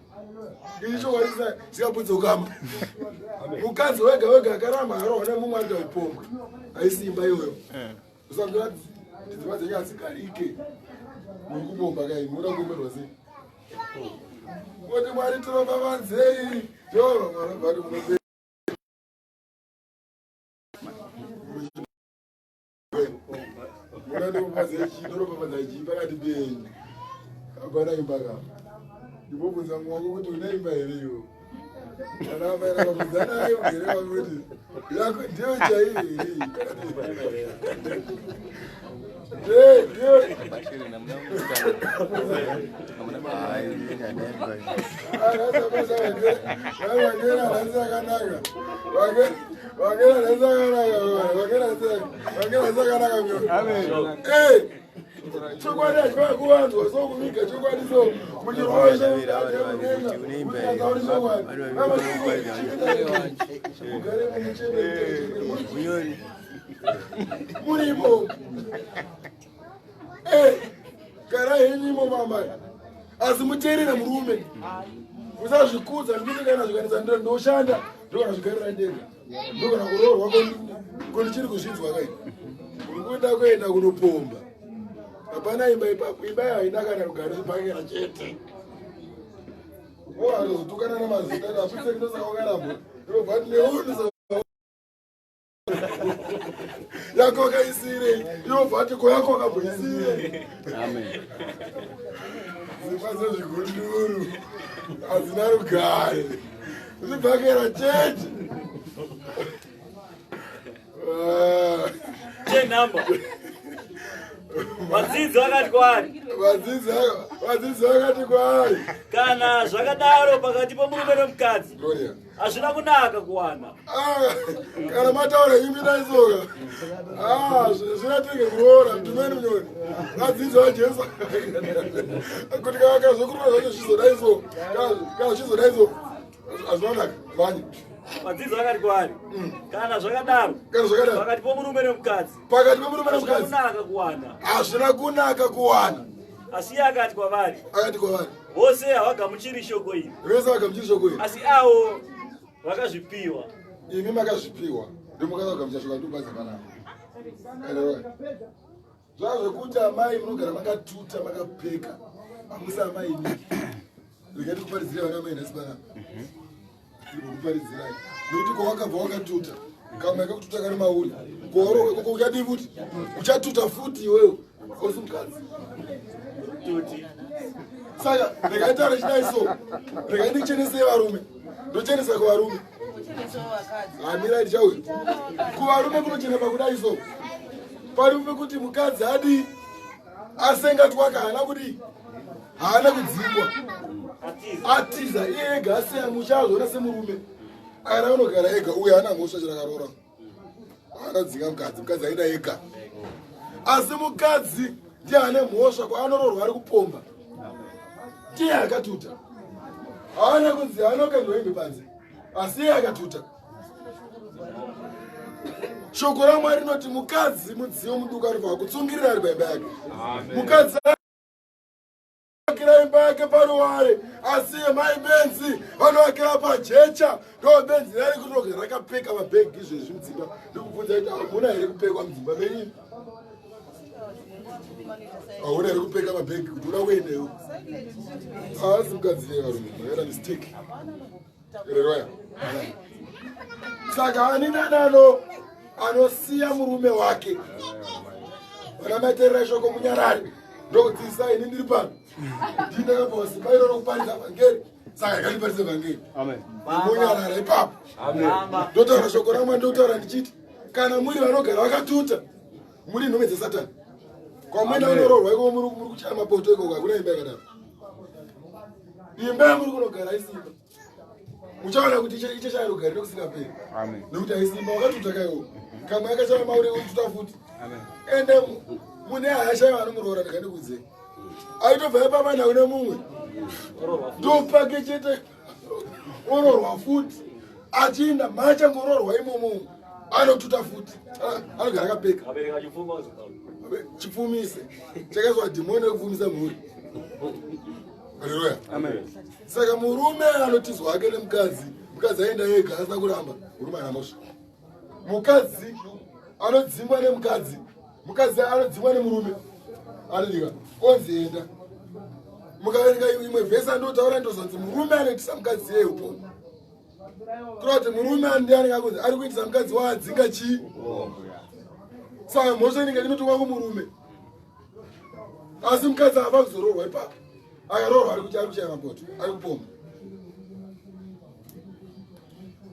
ini chokwadi sikaputse ukama mukadzi wega wega akaramba akaroorwa nemumwe anoita upombwe haisi imba iyoyo eh. usanzwa dzimba dzenyu hadzigarike muri kupomba kai munoda kuomerwa sei kuti mwari tiropafadzei jehovha mwari vati munope Munandiropafadza chii pakati penyu? Hapana imba ka. Ndibobvunza mumwe wako kuti une imba here iwe? Kana amai rakabvunza naye mugere wako kuti yako ndiyo chaiyo here iyi? Ndiyo. Chokwadi hachifanira kuvanzwa so kuviga chokwadi so murimo garai henyu imo mama asi muteerere murume musazvikudza ndikuti kana zvikanetsa ndoshanda ndokana zvigarira ndega ndokana kuroorwa kondichiri kuzvinzwa kai uri kuenda kuenda kunopomba hapana imba ipapo imba iyo haina kana rugare zvibhakera chete oazotukana namazita ndaputsekindosaka wakarambwa inobva ti neunisa yako wakaisirei inobva ati ko yako wakamboisirei dzimba dzezvigunduru hadzina rugare zvibhakera chete Chenamba. Vadzidzi vakati kwaari. Vadzidzi vakati kwaari. Kana zvakadaro pakati pomurume nomukadzi. Gloria. Hazvina kunaka kuwana. Ah, kana mataura imi daisoka. Ah, zvinatenge kuroora mtumeni munyori. Vadzidzi vaJesu. Kuti kana zvokuroora zvacho zvizodaiso. Kana zvizodaiso. Hazvina kunaka. Mhanya. Vadzidzi vakati kwaari, kana zvakadaro, Kana zvakadaro, pakati pomurume nemukadzi, pakati pemurume hazvina nemukadzi, kunaka kuwana. Hazvina kunaka kuwana. Asi iye akati kwavari, Akati kwavari, vose havagamuchiri shoko iri, vese vagamuchiri shoko iri, asi avo vakazvipiwa. Imi makazvipiwa, ndomukazagamuchira shoko andikupadza panapa. Haleluya. Zvava zvekuti amai munogara makatuta makapfeka, hamusi amai imi. Regai ndikuparidzire vana mai nhasi panapa. Ndikuparidzirai nekuti kwawakabva wakatuta, kamwe kakututa kari mauri, kwauro ikoko uchadii futi? Uchatuta futi iwewe osi mukadzi. Tuti. Saka regai taure chidai so, regai ndichenesei varume, ndochenesa kuvarume. Hamirai, ndichauya kuvarume. Kunochena pakudai so, pari pekuti mukadzi adii? Asenga twaka, haana kudii? Haana kudzingwa. Atiza. Atiza iye ega, asiya musha, azviona semurume akana unogara ega. Uye haana mhosva chero akaroora, haana kudzinga mukadzi, mukadzi aenda ega. Asi mukadzi ndiye ane mhosva kwaanoroorwa ari kupomba, ndiye akatuta. Haana kunzi haanokandwa hembe panze, asi iye akatuta. Shoko raMwari rinoti mukadzi mudziyo muduku, anofanira kutsungirira ari paimba yake. Mukadzi akira imba yake paruware, asi mai benzi vanoakira pajecha. Ndo benzi rari kutoga rakapfeka mabhegi izvezvi mudzimba. Ndikubvunza kuti hamuna here kupfekwa mudzimba menyu? Hauna here kupfeka mabhegi kuti uda kuendewo? Haasi mukadzi yevarume, makaita mistake. Reroya. Saka ani nanano anosiya murume wake? Vana maiterera shoko munyarari, ndokudzidzisa. Ini ndiri pano, ndindakapiwa simba iroro kuparidza vhangeri, saka rekandiparidze vhangeri. Amen. Munyarara ipapo. Amen. Baba. Ndotaura shoko raMwari, ndotaura ndichiti kana muri vanogara vakatuta, muri nhume dzesatani. Kwamwenda Amen. unoroorwa ikoko, muri kuchaya mapoto ikoko. Hakuna imba yakadaro. Imba yamuri kunogara isimba, muchaona kuti ichashaya rugare nokusingaperi. Amen. Nekuti haisimba, wakatuta kaiwo, kamwe akashaya mauri ututa futi. Amen. Ende mune hasha vanomuroora, ndikandikudzei aitobva ipapa naune mumwe ndopake chete, ororwa futi, achiinda maachangororwa imomo anotuta futi. Ah, anogara akapeka. Abereka chipfuma kuZimbabwe. Chipfumise chakaiswa dhimoni rekupfumisa mhuri. Haleluya. Amen. Saka murume anotizwa hake nemukadzi, mukadzi aenda ega asina kuramba, murume ana mhosva. Mukadzi anodzingwa nemukadzi, mukadzi anodzingwa nemurume, anodika onzi enda. Mukaverenga imwe vhesi andotaura, ndozonzi murume anoitisa mukadzi yeye upombwe. Kureva kuti murume ndiye anenge akunzi ari kuitisa mukadzi waadzinga chii. Saka mhosva inenge inotongwa kumurume, asi mukadzi ava kuzoroorwa ipapo akaroorwa ari kuchaya mapoto, ari kupomba.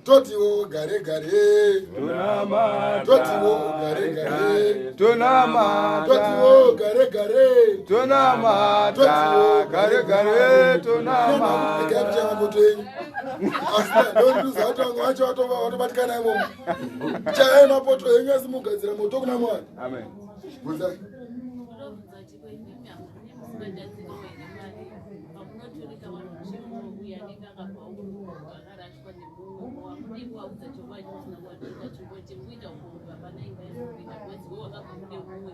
Totiwo gare gare. Tonamata. Totiwo gare gare. Tonamata. Totiwo gare gare. Tonamata. Gare gare tonamata. Kuchaya mapoto enyu, asi ndondiza kuti vamwe vacho vatobatikana imomo. Chayai mapoto enyu, asi mugadzira moto kuna Mwari. Amen. Bvunzai. Ndinobvunza kuti kwemimi hamune musingatadziriwo here mari pamunoturika vanhu tsvimbo, uye anenge akabva uku akarashwa nemumwe, hamudi kuvaudza chokwadi musina kuvaturika tsvimbo kuti mukuita upombwe, hapana imba yamukuita, because iwe wakabva kune mumwe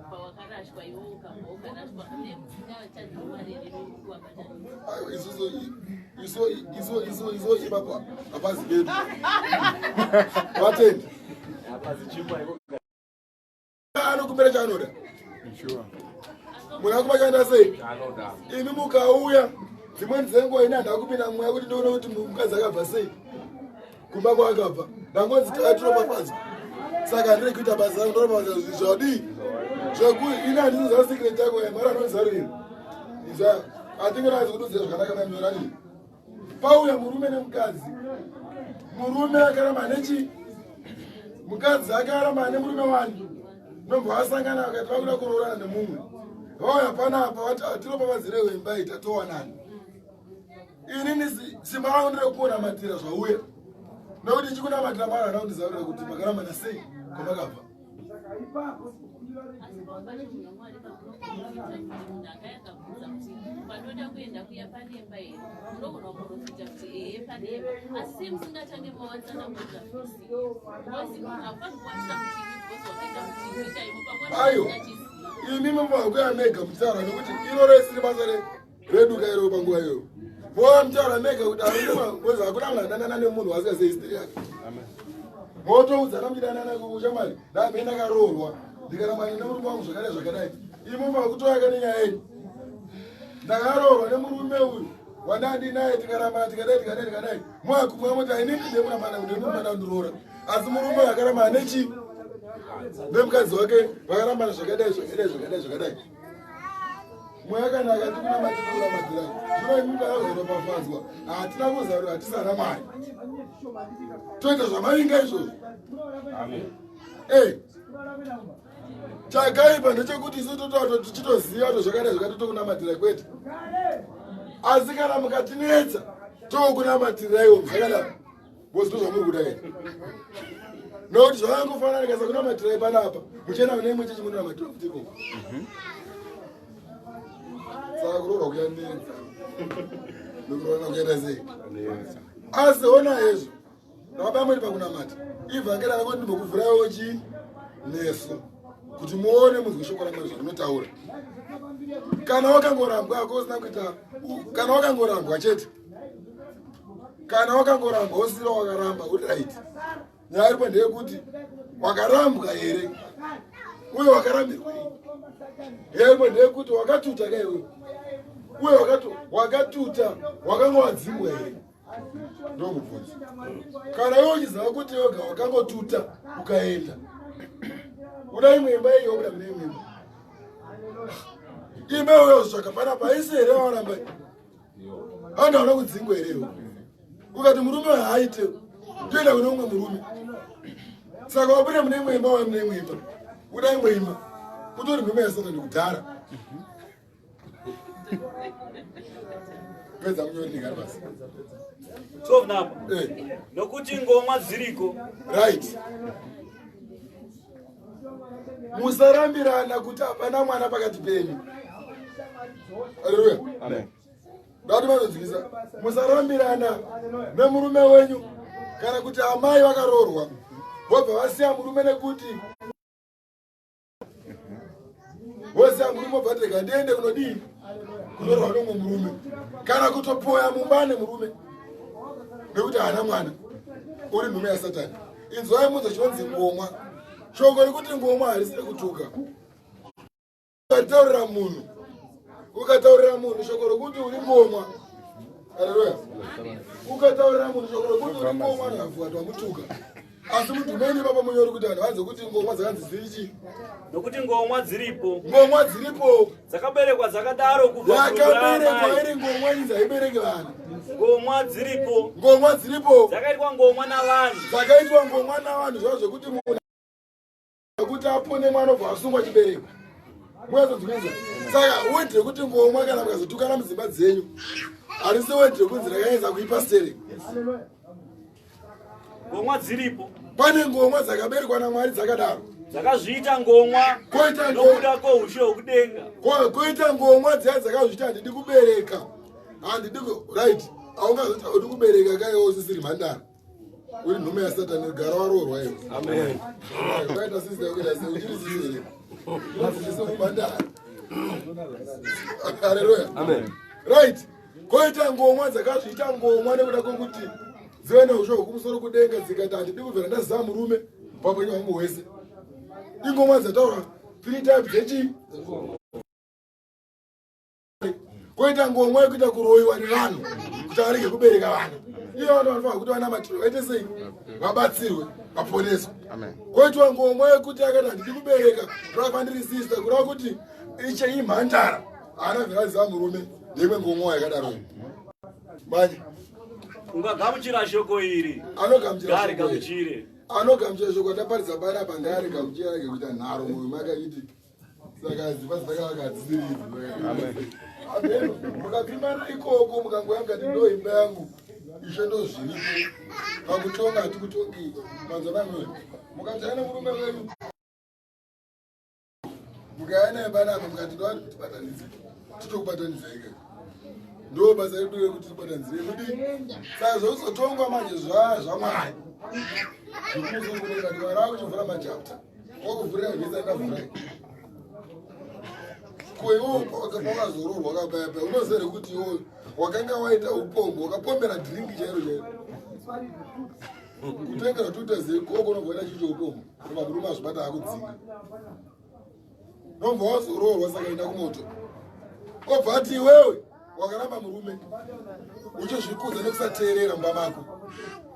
pawakarashwa, iwe ukabva ukarashwa, nemusingatadziri mari here nekuvabatanidza? Aiwa, isusu iso iso iso iso ipapo hapazi pedu, vatendi. Hapazi tsvimbo iko. Anokumbira chaanoda. Sure. Munhu akupa chaanoda sei? Anoda. Imi mukauya dzimweni dzenguva, ini handava kupinda mweya kuti ndione kuti mukadzi akabva sei kumba kwaakabva. Ndangonzi tatiropafadzwa, saka handiri kuita basa rangu, ndoropafadza zvadii zveku ini handizoziva secret yako. Mwari anonzarurira izva, hatingonazi kududzira zvakanaka namyorani. Pauya murume nemukadzi, murume akaramba nechi, mukadzi akaramba nemurume wani, nobva vasangana vakati vakuda kuroorana nemumwe. Vauya panapa vati tiropafadzire imba iyi, tatowanana. Inini simba rangu nderekunamatira zvauya, nekuti chikunamatira Mwari hana kundizarurira kuti makarambana sei kwamakabva. Asi pacho munhu waMwari pamunoprofita kuti munhu akauya akabvunza kuti pandoda kuenda kuya pane imba here, munogona kuprofita kuti ehe pane imba, asi sei musingatange mawatsanangurira zvisi? Because munhu haufaniri kuwatisa muchivi because wakaenda muchivi chaimo pamwe Ayo. usingachizivi. Imi munofanira kuya mega muchitaura nekuti iro resiri basa redu kairo panguva iyoyo. Moya mutaura mega kuti arikuzi hakuna munhu adanana nemunhu wasingazivi history yake. Motoudzana muchidanana kushamwari, ndambe ndakaroorwa ndikarambana nemurume wangu zvakadai zvakadai. Imi munofanira kutoyaka nenyaya yenyu. Ndakaroorwa nemurume uyu wandandinaye tikarambana tikadai tikadai tikadai. Moya kumwe moti ainini ndemurambana nemurume andiroora. Asi murume uyu akarambana nechi nemukadzi wake vakarambana zvakadai zvakadai zvakadai zvakadai. Mweya kana akati kuna matiri kunamatirai zvino imi makazoropafadzwa hatina kuzarura hatisana Mwari toita zvamavinga izvozvo. Chakaipa ndechekuti isu totaura tichitoziva kuti zvakadai zvakati tokunamatirai kwete, asi kana mukatinetsa tokunamatiraiwo zvakadaro because ndozvamuri kuda here nokuti zvakangofanana ndikasakunamatirai panapa muchienda kune imwe chechi munonamatira futi ikoko. Saka kuroorwa kuyanetsa nekuroorana kuyaita sei, asi ona hezvo ndakabamweni pakunamata ivhangeri rako ndimbokuvhuraiwo chii meso kuti muone munzwe shoko raMwari zvarinotaura. Kana wakangorambwa ako usina kuita, kana wakangorambwa chete, kana wakangorambwa usira wakaramba uri right. Nyaya iripo ndeyekuti wakarambwa here uye wakarambirwei. Nyaya iripo ndeyekuti wakatuta ka iwe uye wakatuta wakanga wadzingwa here, ndomubvunzo. Kana iwe uchiziva kuti yoga wakangotuta ukaenda uda imwe imba iyo uda mune imwe imba imba iyoyo zvaka panapa haisi here wawaramba vanhu havana kudzingwa here iwe ukati murume haaite toenda kune umwe murume, saka wabuda mune imwe imba waya mune imwe imba uda imwe imba utori nhume yaSatani kudhara. Pedza munyori ndigari basi. 12 napa. Nokuti ngomwa dziriko. Right, musarambirana kuti hapana mwana pakati penyu. Haleluya. Amen. Ndati mazodzikisa musarambirana nemurume wenyu kana kuti amai vakaroorwa vobva vasiya murume nekuti vosiya murume obva tega ndiende kunodii kunorwa nomwe murume kana kutopoya mumba nemurume nekuti haana mwana, uri nhume yaSatani. Inzwai munzo chinonzi ngomwa. Shoko rekuti ngomwa harisi rekutuka. Ukataurira munhu, ukataurira munhu shoko rokuti uri ngomwa, haleluya, ukataurira munhu shoko rokuti uri ngomwa nhafu wamutuka. Asi mudhumeni ipapa munyori kuti vanhu vanze kuti ngomwa dzakanzi dziri chii? Nokuti ngomwa dziripo. Ngomwa dziripo. Dzakaberekwa dzakadaro kubva Yakaberekwa iri ngomwa inzi haibereki vanhu. Ngomwa dziripo. Ngomwa dziripo. Dzakaitwa ngomwa navanhu. Dzakaitwa ngomwa navanhu zvavo zvekuti munhu kuti apone mwana obva asungwa chibereko muyazodzwisa. Saka wedhi rekuti ngomwa kana mukazotukana mudzimba dzenyu harisi wedhi rekunzi rakanyanyisa kuipa stereki. Ngomwa dziripo. Pane ngomwa dzakaberekwa naMwari dzakadaro. Dzakazviita ngomwa Koita nokuda kwoushe hwokudenga. Koita ngomwa dziya dzakazviita handidi kubereka handidi right, haungazoti haudi kubereka kaiwa usisiri mhandara uri nhume yaSatani. Gara waroorwa iwe. Amen. Ukaita sister ukaita sei uchiri sisi here unozivise kumhandara. Haleluya. Amen. Right, koita ngomwa dzakazviita ngomwa nekuda kwekuti dzive neusho hwekumusoro kudenga dzikati handidi kubvira ndaziva murume paupenyu hwangu hwese. Ingomwa dzataura three type dzechi. Koita ngomwa yekuita kuroyiwa nevanhu kuti varege kubereka vana. Iyo vanhu vanofanira kuti vanamatirwe vaite sei vabatsirwe vaponeswe. Amen. Koitwa ngomwa yekuti akati handidi kubereka kurava ndiri sister, kureva kuti iche imhandara haana bvira aziva murume, ndeimwe ngomwa yakadaro manje. Ungagamuchira shoko iri Anogamuchira shoko iri. ngaarigamuchire. Anogamuchira shoko ataparidza panapa ngaarigamuchira rege kuita nharo mwoyo make achiti saka dzimba dzakavaka hadzisiri idzi. Amen. Mukapimana ikoko mukangoya mukati ndo imba yangu ishe ndo zviripo pakutonga hatikutongi manzwa mamwe mukadzana nemurume wenyu. Mukauya naye panapa mukati ndoani kuti batanidze, titokubatanidzai ke. Ndo basa redu rekuti tibatanidzire kuti saka zvekuzotongwa manje zvaMwari. Zvekuzokuenda kuti Mwari akuchivhura machapter. Wakuvhurira vhesa ndavhurai. Ko iwo pakazororwa kabaya paya unoziva here kuti iwo wakanga waita upombwe, wakapombera drink chairo chairo. Kutenga zvatoita zei koko unobva waita chii cheupombwe. Unobva murume azvibata akudzinga. Unobva wazoroorwa saka enda kumoto. Obva ati iwewe wakaramba murume uchizvikudza nekusateerera mumba mako.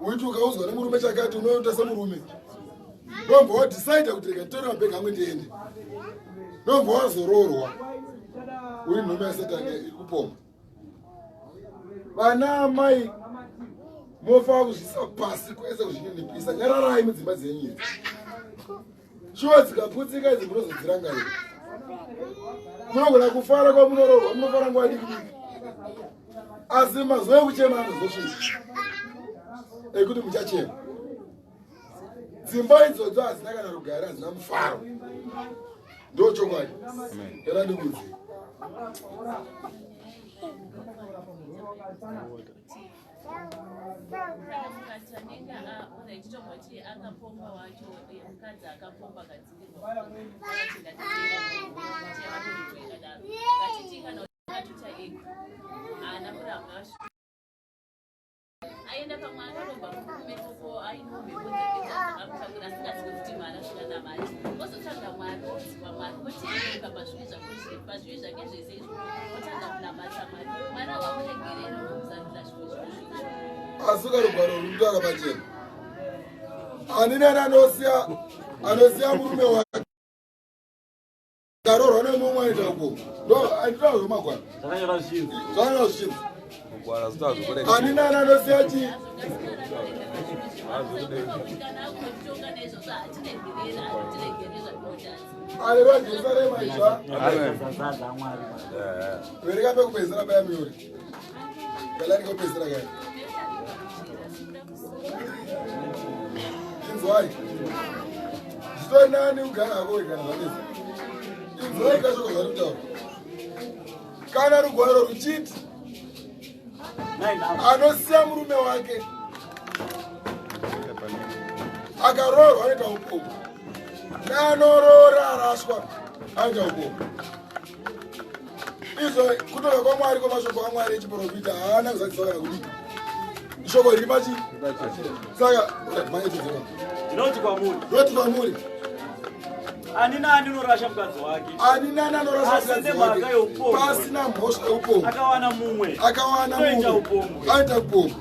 Uiti ukaudzwa nemurume chakati unoita semurume. Ndobva wadecide kuti rega nditore mabhegi angu ndiende. Ndobva wazoroorwa. Uri nhume yaSatani iri kupomba. Vana amai mofa kuzviisa pasi kwese kuzvininipisa. Nyararai mudzimba dzenyu idzi. Shuwa dzikaputsika idzi munozodzirangarira. Munogona kufara kwamunoroorwa, munofara nguva diki diki. Asi mazuva ekuchema anozosvika. Ekuti muchachema. Dzimba idzodzo hadzina kana rugare, hadzina mufaro. Ndo chokwadi. Era ndikudze. Kana mukadzi anenge aona ichitomboti akapomba wacho, mukadzi akapomba akadzingirwa akati ngatiiakadaro ngatiti kana akatuta ega haana kuramba aenda pamwe akaromba murume koko aine mhepo dzake dzakamutakura asingazivi kuti Mwari asinganamati ozotsvaga Mwari oziva Mwari otendeuka pazvivi zvake pazvivi zvake zvese izvo otanga kunamata Mwari Mwari awamuregerera onomuzarurira zvimwe zvinhu zvitsva. Asi karugwaro ruri pachena. Ani nani anosiya murume wake akaroorwa nemumwe anoita upombwe. Ndo anditaura zvemagwaro. Zvakanyora zvichinzi. Zvakanyora zvichinzi. Mugwara zita zvokurega. Ani nani anosiya chii? Aleluya Jerusarema izva. Amen. Vereka pekupedzisira paya munyori. Kalani kopedzisira kaya. Inzwai. Zvitori nani kugara hako wega kana zvanetsa. Inzwai kashoko zvari kutaura. Kana rugwaro ruchiti anosiya murume wake akaroorwa anoita upombwe, neanoroora araswa anoita upombwe. Izvo kutonga kwaMwari kwemashoko aMwari echiprofita haana kuzadziswa kana kudii. Shoko riri pachi saka manyetidzira. Ndinoti kwamuri, Ndinoti kwamuri, ani naani unorasha mukadzi wake, ani nani anorasha Asi mukadzi nemhaka wake yeupombwe. pasina mhosva yeupombwe akawana mumwe, akawana Unoita mumwe upombwe. anoita upombwe,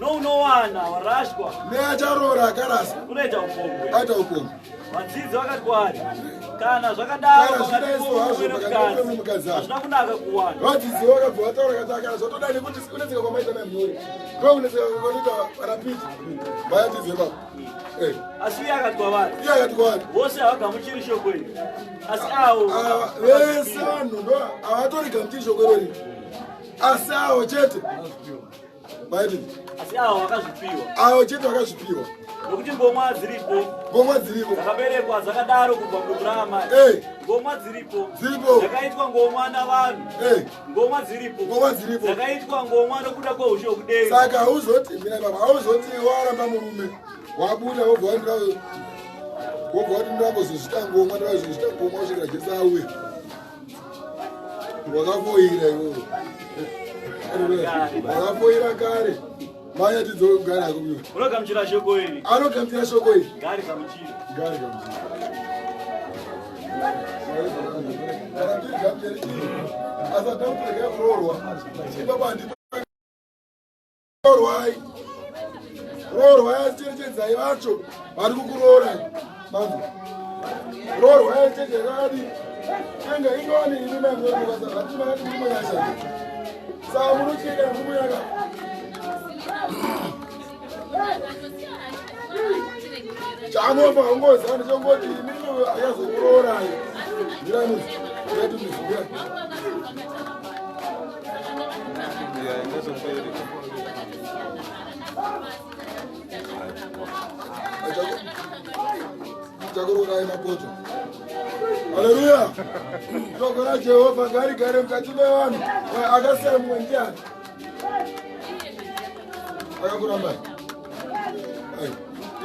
Nounowana warashwa neacharoora akaraswa unoita upombwe. anoita upombwe. Vadzidzi vakati kwaari, kana zvakadaro Kana pakati zvidaiso pomurume hazvo pakati pomurume nemukadzi nemukadzi hazvina kunaka kuwana. Vadzidzi vakabva vataura kati akana zvatoda nekuti kunetseka kwamaita namhuri ndokunetseka kwanoita vanapiti vayatidze ipapo. Asi iye akati kwavari, Iye akati kwavari, vose havagamuchiri shoko iri, asi avo ava vese vanhu ndo havatori gamuchiri shoko irori, asi avo chete vaitidze, asi avo vakazvipiwa, avo chete vakazvipiwa. Nokuti ngomwa dziripo Ngomwa dziripo dzakaberekwa dzakadaro kubva mudumbu raamai. Ngomwa dziripo Dziripo. dzakaitwa ngomwa navanhu. Ngomwa dziripo Ngomwa dziripo. dzakaitwa ngomwa nokuda kweushe hwokudenga. Saka hauzoti mina baba, hauzoti waramba murume wabuda wobva wandira wobva wati ndambozozvita ngomwa, ndazozvita ngomwa kusvikira Jesu auye. Wakafoira iwewe, wakafoira kare. Manyatidzo kugara hako kuyo. Unogamuchira shoko iri, Anogamuchira shoko iri ngaarigamuchire. Ngarigamuchire. Kana ndiri gamuchire chii? Asi handina kuregera kuroorwa. Ipapo handipo roorwai. Roorwai asi cherechedzai vacho vari kukuroorai. Manzwa. Roorwai cherechedzai. Tenga ingowani imi mai munoti makati makati murume yasha. Saka munocheka murume yaka. Chaanofa ungoziva ndechongoti imimi achazokuroorai. Mirai muzi. Mirai muzi. Mirai. Chakurorai mapoto. Haleluya. Shoko raJehovha ngarigare mukati mevanhu. Akasiya mumwe ndiani? Akakurambai.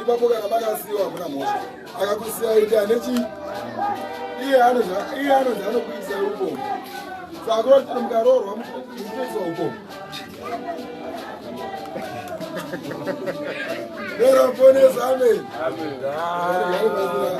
Ipapo kana makasiyiwa hamuna mhosva. Akakusiyai ndiani chii? Iye anonzi iye anonzi anokuisai upombwe. Saka kuroti mukaroorwa muchitoiswa upombwe. Nera muponesi, amen. Amen. Amen.